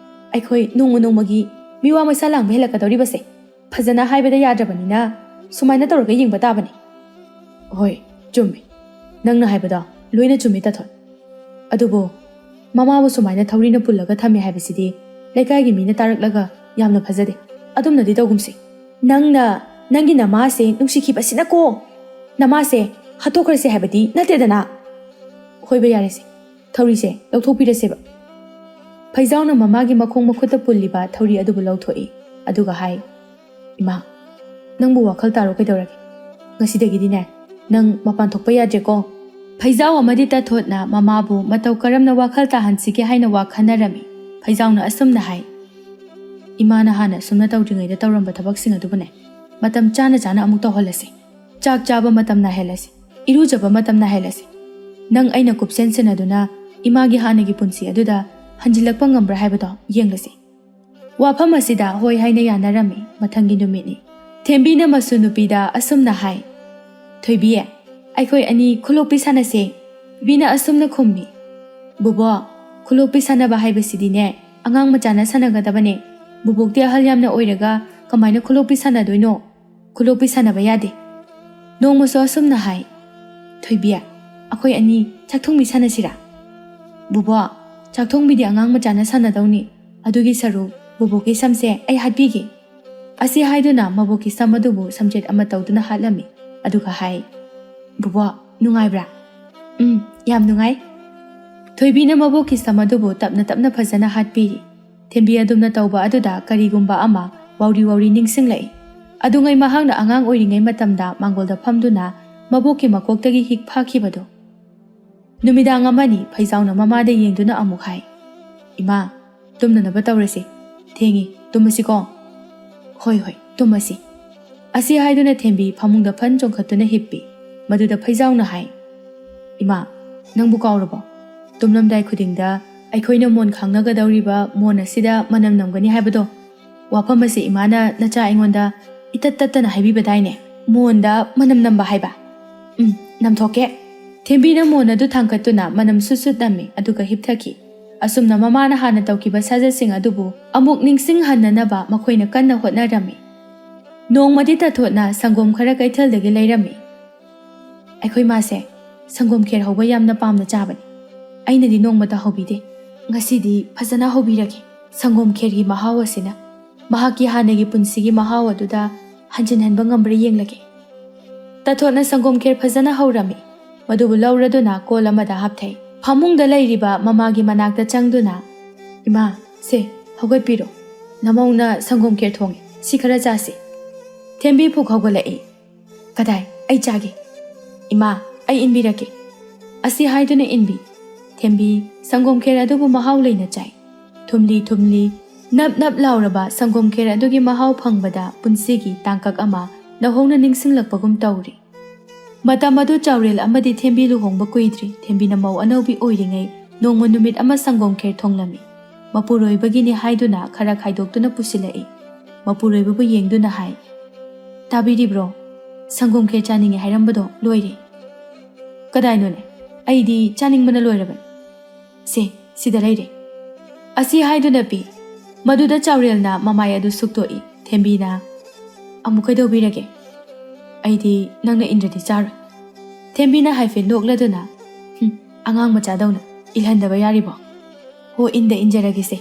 ꯑꯩꯈꯣꯏ ꯅꯣꯡꯃ ꯅꯣꯡꯃꯒꯤ ꯃꯤꯋꯥ ꯃꯩꯁꯥ ꯂꯥꯡꯕ ꯍꯦꯜꯂꯛꯀꯗꯧꯔꯤꯕꯁꯦ꯫ ꯐꯖꯅ ꯍꯥꯏꯕꯗ ꯌꯥꯗ꯭ꯔꯕꯅꯤꯅ ꯁꯨꯃꯥꯏꯅ ꯇꯧꯔꯒ ꯌꯦꯡꯕ ꯇꯥꯕꯅꯤ꯫" "ꯍꯣꯏ, ꯆꯨꯝꯃꯤ꯫ ꯅꯪꯅ ꯍꯥꯏꯕꯗꯣ ꯂꯣꯏꯅ ꯆꯨꯝꯃꯤ, ꯇꯥꯊꯣꯠ꯫ ꯑꯗꯨꯕꯨ ꯃꯃꯥꯕꯨ ꯁꯨꯃꯥꯏꯅ ꯊꯧꯔꯤꯅ ꯄꯨꯜꯂꯒ ꯊꯝꯃꯦ ꯍꯥꯏꯕꯁꯤꯗꯤ ꯂꯩꯀꯥꯏꯒꯤ ꯃꯤꯅ ꯇꯥꯔꯛꯂꯒ ꯌꯥꯝꯅ ꯐꯖꯗꯦ꯫ ꯑꯗꯨꯝꯅꯗꯤ ꯇꯧꯒꯨꯝꯁꯤ꯫ ꯅꯪꯅ ꯅꯪꯒꯤ ꯅꯃꯥꯁꯦ ꯅꯨꯡꯁꯤꯈꯤꯕꯁꯤꯅꯀꯣ, ꯅꯃꯥꯁꯦ ꯍꯥꯠꯇꯣꯛꯈ꯭ꯔꯁꯦ ꯍꯥꯏꯕꯗꯤ ꯅꯠꯇꯦꯗꯅ꯫" "ꯍꯣꯏꯕ, ꯌꯥꯔꯦꯁꯦ, ꯊꯧꯔꯤꯁꯦ ꯂꯧꯊꯣꯛꯄꯤꯔꯁꯦꯕ꯫" ꯐꯩꯖꯥꯎꯅ ꯃꯃꯥꯒꯤ ꯃꯈꯣꯡ ꯃꯈꯨꯠꯇ ꯄꯨꯜꯂꯤꯕ ꯊꯧꯔꯤ ꯑꯗꯨꯕꯨ ꯂꯧꯊꯣꯛꯏ, ꯑꯗꯨꯒ ꯍꯥꯏ, "ꯏꯃꯥ, ꯅꯪꯕꯨ ꯋꯥꯈꯜ ꯇꯥꯔꯣ ꯀꯩꯗꯧꯔꯒꯦ? ꯉꯁꯤꯗꯒꯤꯗꯤꯅꯦ, ꯅꯪ ꯃꯄꯥꯟ ꯊꯣꯛꯄ ꯌꯥꯗ꯭ꯔꯦꯀꯣ꯫" ꯐꯩꯖꯥꯎ ꯑꯃꯗꯤ ꯇꯥꯊꯣꯠꯅ ꯃꯃꯥꯕꯨ ꯃꯇꯧ ꯀꯔꯝꯅ ꯋꯥꯈꯜ ꯇꯥꯍꯟꯁꯤꯒꯦ ꯍꯥꯏꯅ ꯋꯥ ꯈꯟꯅꯔꯝꯃꯤ꯫ ꯐꯩꯖꯥꯎꯅ ꯑꯁꯨꯝꯅ ꯍꯥꯏ, "ꯏꯃꯥꯅ ꯍꯥꯟꯅ ꯑꯁꯨꯝꯅ ꯇꯧꯗ꯭ꯔꯤꯉꯩꯗ ꯇꯧꯔꯝꯕ ꯊꯕꯛꯁꯤꯡ ꯑꯗꯨꯕꯨꯅꯦ, ꯃꯇꯝ ꯆꯥꯅ ꯆꯥꯅ ꯑꯃꯨꯛ ꯇꯧꯍꯜꯂꯁꯤ꯫ ꯆꯥꯛ ꯆꯥꯕ ꯃꯇꯝ ꯅꯥꯏꯍꯜꯂꯁꯤ, ꯏꯔꯨꯖꯕ ꯃꯇꯝ ꯅꯥꯏꯍꯜꯂꯁꯤ꯫ ꯅꯪ ꯑꯩꯅ ꯀꯨꯞꯁꯦꯟ ꯁꯦꯟꯅꯗꯨꯅ ꯏꯃꯥꯒꯤ ꯍꯥꯟꯅꯒꯤ ꯄꯨꯟꯁꯤ ꯑꯗꯨꯗ ꯍꯟꯖꯤꯜꯂꯛꯄ ꯉꯝꯕ꯭ꯔꯥ ꯍꯥꯏꯕꯗꯣ ꯌꯦꯡꯂꯁꯤ꯫" ꯋꯥꯐꯝ ꯑꯁꯤꯗ ꯍꯣꯏ ꯍꯥꯏꯅ ꯌꯥꯅꯔꯝꯃꯤ꯫ ꯃꯊꯪꯒꯤ ꯅꯨꯃꯤꯠꯅꯤ꯫ ꯊꯦꯝꯕꯤꯅ ꯃꯁꯨ ꯅꯨꯄꯤꯗ ꯑꯁꯨꯝꯅ ꯍꯥꯏ, "ꯊꯣꯏꯕꯤ, ꯑꯩꯈꯣꯏ ꯑꯅꯤ ꯈꯨꯂꯣꯛꯄꯤ ꯁꯥꯟꯅꯁꯦ?" ꯊꯣꯏꯕꯤꯅ ꯑꯁꯨꯝꯅ ꯈꯨꯝꯃꯤ, "ꯕꯣꯕꯣ, ꯈꯨꯂꯣꯛꯄꯤ ꯁꯥꯟꯅꯕ ꯍꯥꯏꯕꯁꯤꯗꯤꯅꯦ, ꯑꯉꯥꯡ ꯃꯆꯥꯅ ꯁꯥꯟꯅꯒꯗꯕꯅꯦ꯫ ꯕꯣꯕꯣꯛꯇꯤ ꯑꯍꯜ ꯌꯥꯝꯅ ꯑꯣꯏꯔꯒ ꯀꯃꯥꯏꯅ ꯈꯨꯂꯣꯛꯄꯤ ꯁꯥꯟꯅꯗꯣꯏꯅꯣ? ꯈꯨꯂꯣꯛꯄꯤ ꯁꯥꯟꯅꯕ ꯌꯥꯗꯦ꯫" ꯅꯣꯡꯃꯁꯨ ꯑꯁꯨꯝꯅ ꯍꯥꯏ, "ꯊꯣꯏꯕꯤ, ꯑꯩꯈꯣꯏ ꯑꯅꯤ ꯆꯥꯛꯊꯣꯡꯕꯤ ꯁꯥꯟꯅꯁꯤꯔꯥ?" "ꯕꯣꯕꯣ, ꯆꯥꯛꯊꯣꯡꯕꯤꯗꯤ ꯑꯉꯥꯡ ꯃꯆꯥꯅ ꯁꯥꯟꯅꯗꯧꯅꯤ꯫ ꯑꯗꯨꯒꯤ ꯁꯔꯨꯛ ꯕꯣꯕꯣꯛꯀꯤ ꯁꯝꯁꯦ ꯑꯩ ꯍꯥꯠꯄꯤꯒꯦ꯫" ꯑꯁꯤ ꯍꯥꯏꯗꯨꯅ ꯃꯕꯣꯛꯀꯤ ꯁꯝ ꯑꯗꯨꯕꯨ ꯁꯝꯖꯦꯠ ꯑꯃ ꯇꯧꯗꯨꯅ ꯍꯥꯠꯂꯝꯃꯤ꯫ ꯑꯗꯨꯒ ꯍꯥꯏ, "ꯕꯣꯕꯣ, ꯅꯨꯡꯉꯥꯏꯕ꯭ꯔꯥ?" "ꯎꯝ, ꯌꯥꯝ ꯅꯨꯡꯉꯥꯏ꯫" ꯊꯣꯏꯕꯤꯅ ꯃꯕꯣꯛꯀꯤ ꯁꯝ ꯑꯗꯨꯕꯨ ꯇꯞꯅ ꯇꯞꯅ ꯐꯖꯅ ꯍꯥꯠꯄꯤꯔꯤ꯫ ꯊꯦꯝꯕꯤ ꯑꯗꯨꯝꯅ ꯇꯧꯕ ꯑꯗꯨꯗ ꯀꯔꯤꯒꯨꯝꯕ ꯑꯃ ꯋꯥꯎꯔꯤ ꯋꯥꯎꯔꯤ ꯅꯤꯡꯁꯤꯡꯂꯛꯏ꯫ ꯑꯗꯨꯉꯩ ꯃꯍꯥꯛꯅ ꯑꯉꯥꯡ ꯑꯣꯏꯔꯤꯉꯩ ꯃꯇꯝꯗ ꯃꯥꯡꯒꯣꯜꯗ ꯐꯝꯗꯨꯅ ꯃꯕꯣꯛꯀꯤ ꯃꯀꯣꯛꯇꯒꯤ ꯍꯤꯛ ꯐꯥꯈꯤꯕꯗꯨ꯫ ꯅꯨꯃꯤꯗꯥꯡ ꯑꯃꯅꯤ ꯐꯩꯖꯥꯎꯅ ꯃꯃꯥꯗ ꯌꯦꯡꯗꯨꯅ ꯑꯃꯨꯛ ꯍꯥꯏ, "ꯏꯃꯥ, ꯇꯨꯝꯅꯅꯕ ꯇꯧꯔꯁꯤ꯫ ꯊꯦꯡꯉꯤ, ꯇꯨꯝꯃꯁꯤꯀꯣ?" "ꯍꯣꯏ, ꯍꯣꯏ, ꯇꯨꯝꯃꯁꯤ꯫" ꯑꯁꯤ ꯍꯥꯏꯗꯨꯅ ꯊꯦꯝꯕꯤ ꯐꯃꯨꯡꯗ ꯐꯟ ꯆꯣꯡꯈꯠꯇꯨꯅ ꯍꯤꯞꯄꯤ꯫ ꯃꯗꯨꯗ ꯐꯩꯖꯥꯎꯅ ꯍꯥꯏ, "ꯏꯃꯥ, ꯅꯪꯕꯨ ꯀꯥꯎꯔꯕꯣ? ꯇꯨꯝꯂꯝꯗꯥꯏ ꯈꯨꯗꯤꯡꯗ ꯑꯩꯈꯣꯏꯅ ꯃꯣꯟ ꯈꯥꯡꯅꯒꯗꯧꯔꯤꯕ ꯃꯣꯟ ꯑꯁꯤꯗ ꯃꯅꯝ ꯅꯝꯒꯅꯤ ꯍꯥꯏꯕꯗꯣ? ꯋꯥꯐꯝ ꯑꯁꯤ ꯏꯃꯥꯅ ꯅꯆꯥ ꯑꯩꯉꯣꯟꯗ ꯏꯇꯠ ꯇꯠꯇꯅ ꯍꯥꯏꯕꯤꯕꯗꯥꯏꯅꯦ? ꯃꯣꯟꯗ ꯃꯅꯝ ꯅꯝꯕ ꯍꯥꯏꯕ? ꯎꯝ, ꯅꯝꯊꯣꯛꯀꯦ꯫" ꯊꯦꯝꯕꯤꯅ ꯃꯣꯟ ꯑꯗꯨ ꯊꯥꯡꯒꯠꯇꯨꯅ ꯃꯅꯝ ꯁꯨꯠ ꯁꯨꯠ ꯅꯝꯃꯤ, ꯑꯗꯨꯒ ꯍꯤꯞꯊꯈꯤ꯫ ꯑꯁꯨꯝꯅ ꯃꯃꯥꯅ ꯍꯥꯟꯅ ꯇꯧꯈꯤꯕ ꯁꯥꯖꯠꯁꯤꯡ ꯑꯗꯨꯕꯨ ꯑꯃꯨꯛ ꯅꯤꯡꯁꯤꯡꯍꯟꯅꯅꯕ ꯃꯈꯣꯏꯅ ꯀꯟꯅ ꯍꯣꯠꯅꯔꯝꯃꯤ꯫ ꯅꯣꯡꯃꯗꯤ ꯇꯥꯊꯣꯠꯅ ꯁꯪꯒꯣꯝ ꯈꯔ ꯀꯩꯊꯦꯜꯗꯒꯤ ꯂꯩꯔꯝꯃꯤ꯫ "ꯑꯩꯈꯣꯏ ꯃꯥꯁꯦ ꯁꯪꯒꯣꯝ ꯈꯦꯔ ꯍꯧꯕ ꯌꯥꯝꯅ ꯄꯥꯝꯅ ꯆꯥꯕꯅꯤ꯫ ꯑꯩꯅꯗꯤ ꯅꯣꯡꯃꯇ ꯍꯧꯕꯤꯗꯦ꯫ ꯉꯁꯤꯗꯤ ꯐꯖꯅ ꯍꯧꯕꯤꯔꯒꯦ꯫ ꯁꯪꯒꯣꯝ ꯈꯦꯔꯒꯤ ꯃꯍꯥꯎ ꯑꯁꯤꯅ ꯃꯍꯥꯛꯀꯤ ꯍꯥꯟꯅꯒꯤ ꯄꯨꯟꯁꯤꯒꯤ ꯃꯍꯥꯎ ꯑꯗꯨꯗ ꯍꯟꯖꯤꯟꯍꯟꯕ ꯉꯝꯕ꯭ꯔꯥ ꯌꯦꯡꯂꯒꯦ꯫" ꯇꯥꯊꯣꯠꯅ ꯁꯪꯒꯣꯝ ꯈꯦꯔ ꯐꯖꯅ ꯍꯧꯔꯝꯃꯤ꯫ ꯃꯗꯨꯕꯨ ꯂꯧꯔꯗꯨꯅ ꯀꯣꯜ ꯑꯃꯗ ꯍꯥꯞꯊꯩ꯫ ꯐꯃꯨꯡꯗ ꯂꯩꯔꯤꯕ ꯃꯃꯥꯒꯤ ꯃꯅꯥꯛꯇ ꯆꯪꯗꯨꯅ, "ꯏꯃꯥ, ꯁꯦ, ꯍꯧꯒꯠꯄꯤꯔꯣ꯫ ꯅꯃꯧꯅ ꯁꯪꯒꯣꯝ ꯈꯦꯔ ꯊꯣꯡꯉꯤ꯫ ꯁꯤ ꯈꯔ ꯆꯥꯁꯤ꯫" ꯊꯦꯝꯕꯤ ꯐꯨꯛ ꯍꯧꯒꯠꯂꯛꯏ꯫ "ꯀꯗꯥꯏ? ꯑꯩ ꯆꯥꯒꯦ꯫" "ꯏꯃꯥ, ꯑꯩ ꯏꯟꯕꯤꯔꯛꯀꯦ꯫" ꯑꯁꯤ ꯍꯥꯏꯗꯨꯅ ꯏꯟꯕꯤ꯫ ꯊꯦꯝꯕꯤ ꯁꯪꯒꯣꯝ ꯈꯦꯔ ꯑꯗꯨꯕꯨ ꯃꯍꯥꯎ ꯂꯩꯅ ꯆꯥꯏ꯫ ꯊꯨꯝꯂꯤ ꯊꯨꯝꯂꯤ, ꯅꯞ ꯅꯞ ꯂꯥꯎꯔꯕ ꯁꯪꯒꯣꯝ ꯈꯦꯔ ꯑꯗꯨꯒꯤ ꯃꯍꯥꯎ ꯐꯪꯕꯗ ꯄꯨꯟꯁꯤꯒꯤ ꯇꯥꯡꯀꯛ ꯑꯃ ꯅꯧꯍꯧꯅ ꯅꯤꯡꯁꯤꯡꯂꯛꯄꯒꯨꯝ ꯇꯧꯔꯤ꯫ ꯃꯇꯝ ꯑꯗꯨ ꯆꯥꯎꯔꯦꯜ ꯑꯃꯗꯤ ꯊꯦꯝꯕꯤ ꯂꯨꯍꯣꯡꯕ ꯀꯨꯏꯗ꯭ꯔꯤ꯫ ꯊꯦꯝꯕꯤꯅ ꯃꯧ ꯑꯅꯧꯕꯤ ꯑꯣꯏꯔꯤꯉꯩ ꯅꯣꯡꯃ ꯅꯨꯃꯤꯠ ꯑꯃ ꯁꯪꯒꯣꯝ ꯈꯦꯔ ꯊꯣꯡꯂꯝꯃꯤ꯫ ꯃꯄꯨꯔꯣꯏꯕꯒꯤꯅꯤ ꯍꯥꯏꯗꯨꯅ ꯈꯔ ꯈꯥꯏꯗꯣꯛꯇꯨꯅ ꯄꯨꯁꯤꯜꯂꯛꯏ꯫ ꯃꯄꯨꯔꯣꯏꯕꯕꯨ ꯌꯦꯡꯗꯨꯅ ꯍꯥꯏ, "ꯇꯥꯕꯤꯔꯤꯕ꯭ꯔꯣ? ꯁꯪꯒꯣꯝ ꯈꯦꯔ ꯆꯥꯅꯤꯡꯉꯦ ꯍꯥꯏꯔꯝꯕꯗꯣ ꯂꯣꯏꯔꯦ꯫" "ꯀꯗꯥꯏꯅꯣꯅꯦ? ꯑꯩꯗꯤ ꯆꯥꯅꯤꯡꯕꯅ ꯂꯣꯏꯔꯕꯅꯤ꯫ ꯁꯦ, ꯁꯤꯗ ꯂꯩꯔꯦ꯫" ꯑꯁꯤ ꯍꯥꯏꯗꯨꯅ ꯄꯤ꯫ ꯃꯗꯨꯗ ꯆꯥꯎꯔꯦꯜꯅ ꯃꯃꯥꯏ ꯑꯗꯨ ꯁꯨꯛꯇꯣꯛꯏ꯫ ꯊꯦꯝꯕꯤꯅ, "ꯑꯃꯨꯛ ꯀꯩꯗꯧꯕꯤꯔꯒꯦ? ꯑꯩꯗꯤ ꯅꯪꯅ ꯏꯟꯗ꯭ꯔꯗꯤ ꯆꯥꯔꯣꯏ꯫" ꯊꯦꯝꯕꯤꯅ ꯍꯥꯏꯐꯦꯠ ꯅꯣꯛꯂꯗꯨꯅ, "ꯍꯨꯝ, ꯑꯉꯥꯡ ꯃꯆꯥꯗꯧꯅ ꯏꯜꯍꯟꯗꯕ ꯌꯥꯔꯤꯕꯣ? ꯍꯣ, ꯏꯟꯗ ꯏꯟꯖꯔꯒꯦꯁꯦ꯫"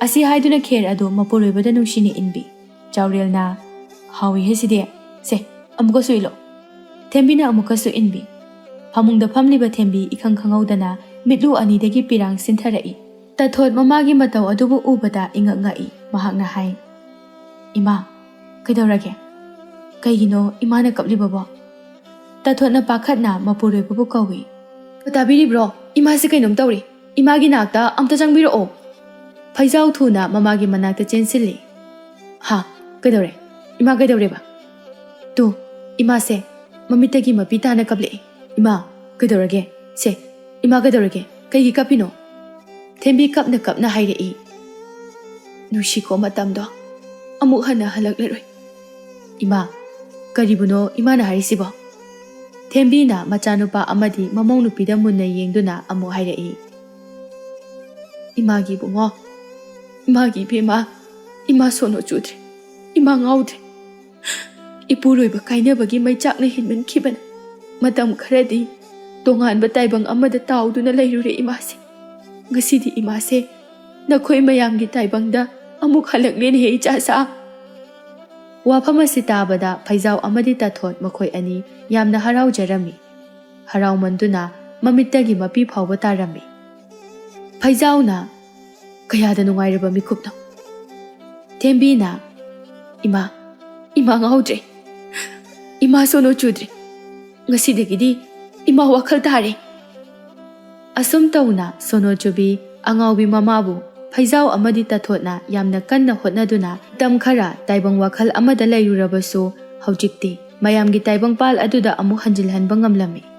ꯑꯁꯤ ꯍꯥꯏꯗꯨꯅ ꯈꯦꯔ ꯑꯗꯨ ꯃꯄꯨꯔꯣꯏꯕꯗ ꯅꯨꯡꯁꯤꯅ ꯏꯟꯕꯤ꯫ ꯆꯥꯎꯔꯦꯜꯅ, "ꯍꯥꯎꯏꯍꯦ ꯁꯤꯗꯤ꯫ ꯁꯦ, ꯑꯃꯨꯛꯀꯁꯨ ꯏꯜꯂꯣ꯫" ꯊꯦꯝꯕꯤꯅ ꯑꯃꯨꯛꯀꯁꯨ ꯏꯟꯕꯤ꯫ ꯐꯃꯨꯡꯗ ꯐꯝꯂꯤꯕ ꯊꯦꯝꯕꯤ ꯏꯈꯪ ꯈꯪꯍꯧꯗꯅ ꯃꯤꯠꯂꯨ ꯑꯅꯤꯗꯒꯤ ꯄꯤꯔꯥꯡ ꯁꯤꯟꯊꯔꯛꯏ꯫ ꯇꯥꯊꯣꯠ ꯃꯃꯥꯒꯤ ꯃꯇꯧ ꯑꯗꯨꯕꯨ ꯎꯕꯗ ꯏꯉꯛ ꯉꯛꯏ꯫ ꯃꯍꯥꯛꯅ ꯍꯥꯏ, "ꯏꯃꯥ, ꯀꯩꯗꯧꯔꯒꯦ? ꯀꯩꯒꯤꯅꯣ ꯏꯃꯥꯅ ꯀꯞꯂꯤꯕꯕꯣ?" ꯇꯥꯊꯣꯠꯅ ꯄꯥꯈꯠꯅ ꯃꯄꯨꯔꯣꯏꯕꯕꯨ ꯀꯧꯏ꯫ "ꯇꯥꯕꯤꯔꯤꯕ꯭ꯔꯣ? ꯏꯃꯥꯁꯤ ꯀꯩꯅꯣꯝ ꯇꯧꯔꯦ꯫ ꯏꯃꯥꯒꯤ ꯅꯥꯛꯇ ꯑꯝꯇ ꯆꯪꯕꯤꯔꯛꯑꯣ꯫" ꯐꯩꯖꯥꯎ ꯊꯨꯅ ꯃꯃꯥꯒꯤ ꯃꯅꯥꯛꯇ ꯆꯦꯟꯁꯤꯜꯂꯤ꯫ "ꯍꯥ, ꯀꯩꯗꯧꯔꯦ? ꯏꯃꯥ ꯀꯩꯗꯧꯔꯦꯕ?" "ꯇꯨ, ꯏꯃꯥꯁꯦ ꯃꯃꯤꯠꯇꯒꯤ ꯃꯄꯤ ꯇꯥꯅ ꯀꯞꯂꯛꯑꯦ꯫" "ꯏꯃꯥ, ꯀꯩꯗꯧꯔꯒꯦ? ꯁꯦ, ꯏꯃꯥ ꯀꯩꯗꯧꯔꯒꯦ? ꯀꯩꯒꯤ ꯀꯞꯄꯤꯅꯣ?" ꯊꯦꯝꯕꯤ ꯀꯞꯅ ꯀꯞꯅ ꯍꯥꯏꯔꯛꯏ꯫ "ꯅꯨꯡꯁꯤꯀꯣ ꯃꯇꯝꯗꯣ, ꯑꯃꯨꯛ ꯍꯟꯅ ꯍꯜꯂꯛꯂꯔꯣꯏ꯫" "ꯏꯃꯥ, ꯀꯔꯤꯕꯨꯅꯣ ꯏꯃꯥꯅ ꯍꯥꯏꯔꯤꯁꯤꯕꯣ?" ꯊꯦꯝꯕꯤꯅ ꯃꯆꯥꯅꯨꯄꯥ ꯑꯃꯗꯤ ꯃꯃꯧ ꯅꯨꯄꯤꯗ ꯃꯨꯟꯅ ꯌꯦꯡꯗꯨꯅ ꯑꯃꯨꯛ ꯍꯥꯏꯔꯛꯏ꯫ "ꯏꯃꯥꯒꯤ ꯏꯕꯨꯡꯉꯣ, ꯏꯃꯥꯒꯤ ꯏꯕꯦꯝꯃ, ꯏꯃꯥ ꯁꯣꯅꯣ ꯆꯨꯗ꯭ꯔꯦ, ꯏꯃꯥ ꯉꯥꯎꯗ꯭ꯔꯦ꯫ ꯏꯄꯨꯔꯣꯏꯕ ꯀꯥꯏꯅꯕꯒꯤ ꯃꯩꯆꯥꯛꯅ ꯍꯦꯟꯃꯟꯈꯤꯕꯅ ꯃꯇꯝ ꯈꯔꯗꯤ ꯇꯣꯉꯥꯟꯕ ꯇꯥꯏꯕꯪ ꯑꯃꯗ ꯇꯥꯎꯗꯨꯅ ꯂꯩꯔꯨꯔꯦ ꯏꯃꯥꯁꯦ꯫ ꯉꯁꯤꯗꯤ ꯏꯃꯥꯁꯦ ꯅꯈꯣꯏ ꯃꯌꯥꯝꯒꯤ ꯇꯥꯏꯕꯪꯗ ꯑꯃꯨꯛ ꯍꯜꯂꯛꯂꯦꯅꯦꯍꯦ ꯏꯆꯥꯁꯥ꯫" ꯋꯥꯐꯝ ꯑꯁꯤ ꯇꯥꯕꯗ ꯐꯩꯖꯥꯎ ꯑꯃꯗꯤ ꯇꯥꯊꯣꯠ ꯃꯈꯣꯏ ꯑꯅꯤ ꯌꯥꯝꯅ ꯍꯔꯥꯎꯖꯔꯝꯃꯤ꯫ ꯍꯔꯥꯎꯃꯟꯗꯨꯅ ꯃꯃꯤꯠꯇꯒꯤ ꯃꯄꯤ ꯐꯥꯎꯕ ꯇꯥꯔꯝꯃꯤ꯫ ꯐꯩꯖꯥꯎꯅ, "ꯀꯌꯥꯗ ꯅꯨꯡꯉꯥꯏꯔꯕ ꯃꯤꯀꯨꯞꯅꯣ!" ꯊꯦꯝꯕꯤꯅ, "ꯏꯃꯥ, ꯏꯃꯥ ꯉꯥꯎꯗ꯭ꯔꯦ꯫ ꯏꯃꯥ ꯁꯣꯅꯣ ꯆꯨꯗ꯭ꯔꯦ꯫ ꯉꯁꯤꯗꯒꯤꯗꯤ ꯏꯃꯥ ꯋꯥꯈꯜ ꯇꯥꯔꯦ꯫" ꯑꯁꯨꯝ ꯇꯧꯅ ꯁꯣꯅꯣ ꯆꯨꯕꯤ ꯑꯉꯥꯎꯕꯤ ꯃꯃꯥꯕꯨ ꯐꯩꯖꯥꯎ ꯑꯃꯗꯤ ꯇꯥꯊꯣꯠꯅ ꯌꯥꯝꯅ ꯀꯟꯅ ꯍꯣꯠꯅꯗꯨꯅ ꯃꯇꯝ ꯈꯔ ꯇꯥꯏꯕꯪ ꯋꯥꯈꯜ ꯑꯃꯗ ꯂꯩꯔꯨꯔꯕꯁꯨ, ꯍꯧꯖꯤꯛꯇꯤ ꯃꯌꯥꯝꯒꯤ ꯇꯥꯏꯕꯪꯄꯥꯜ ꯑꯗꯨꯗ ꯑꯃꯨꯛ ꯍꯟꯖꯤꯜꯍꯟꯕ ꯉꯝꯂꯝꯃꯤ꯫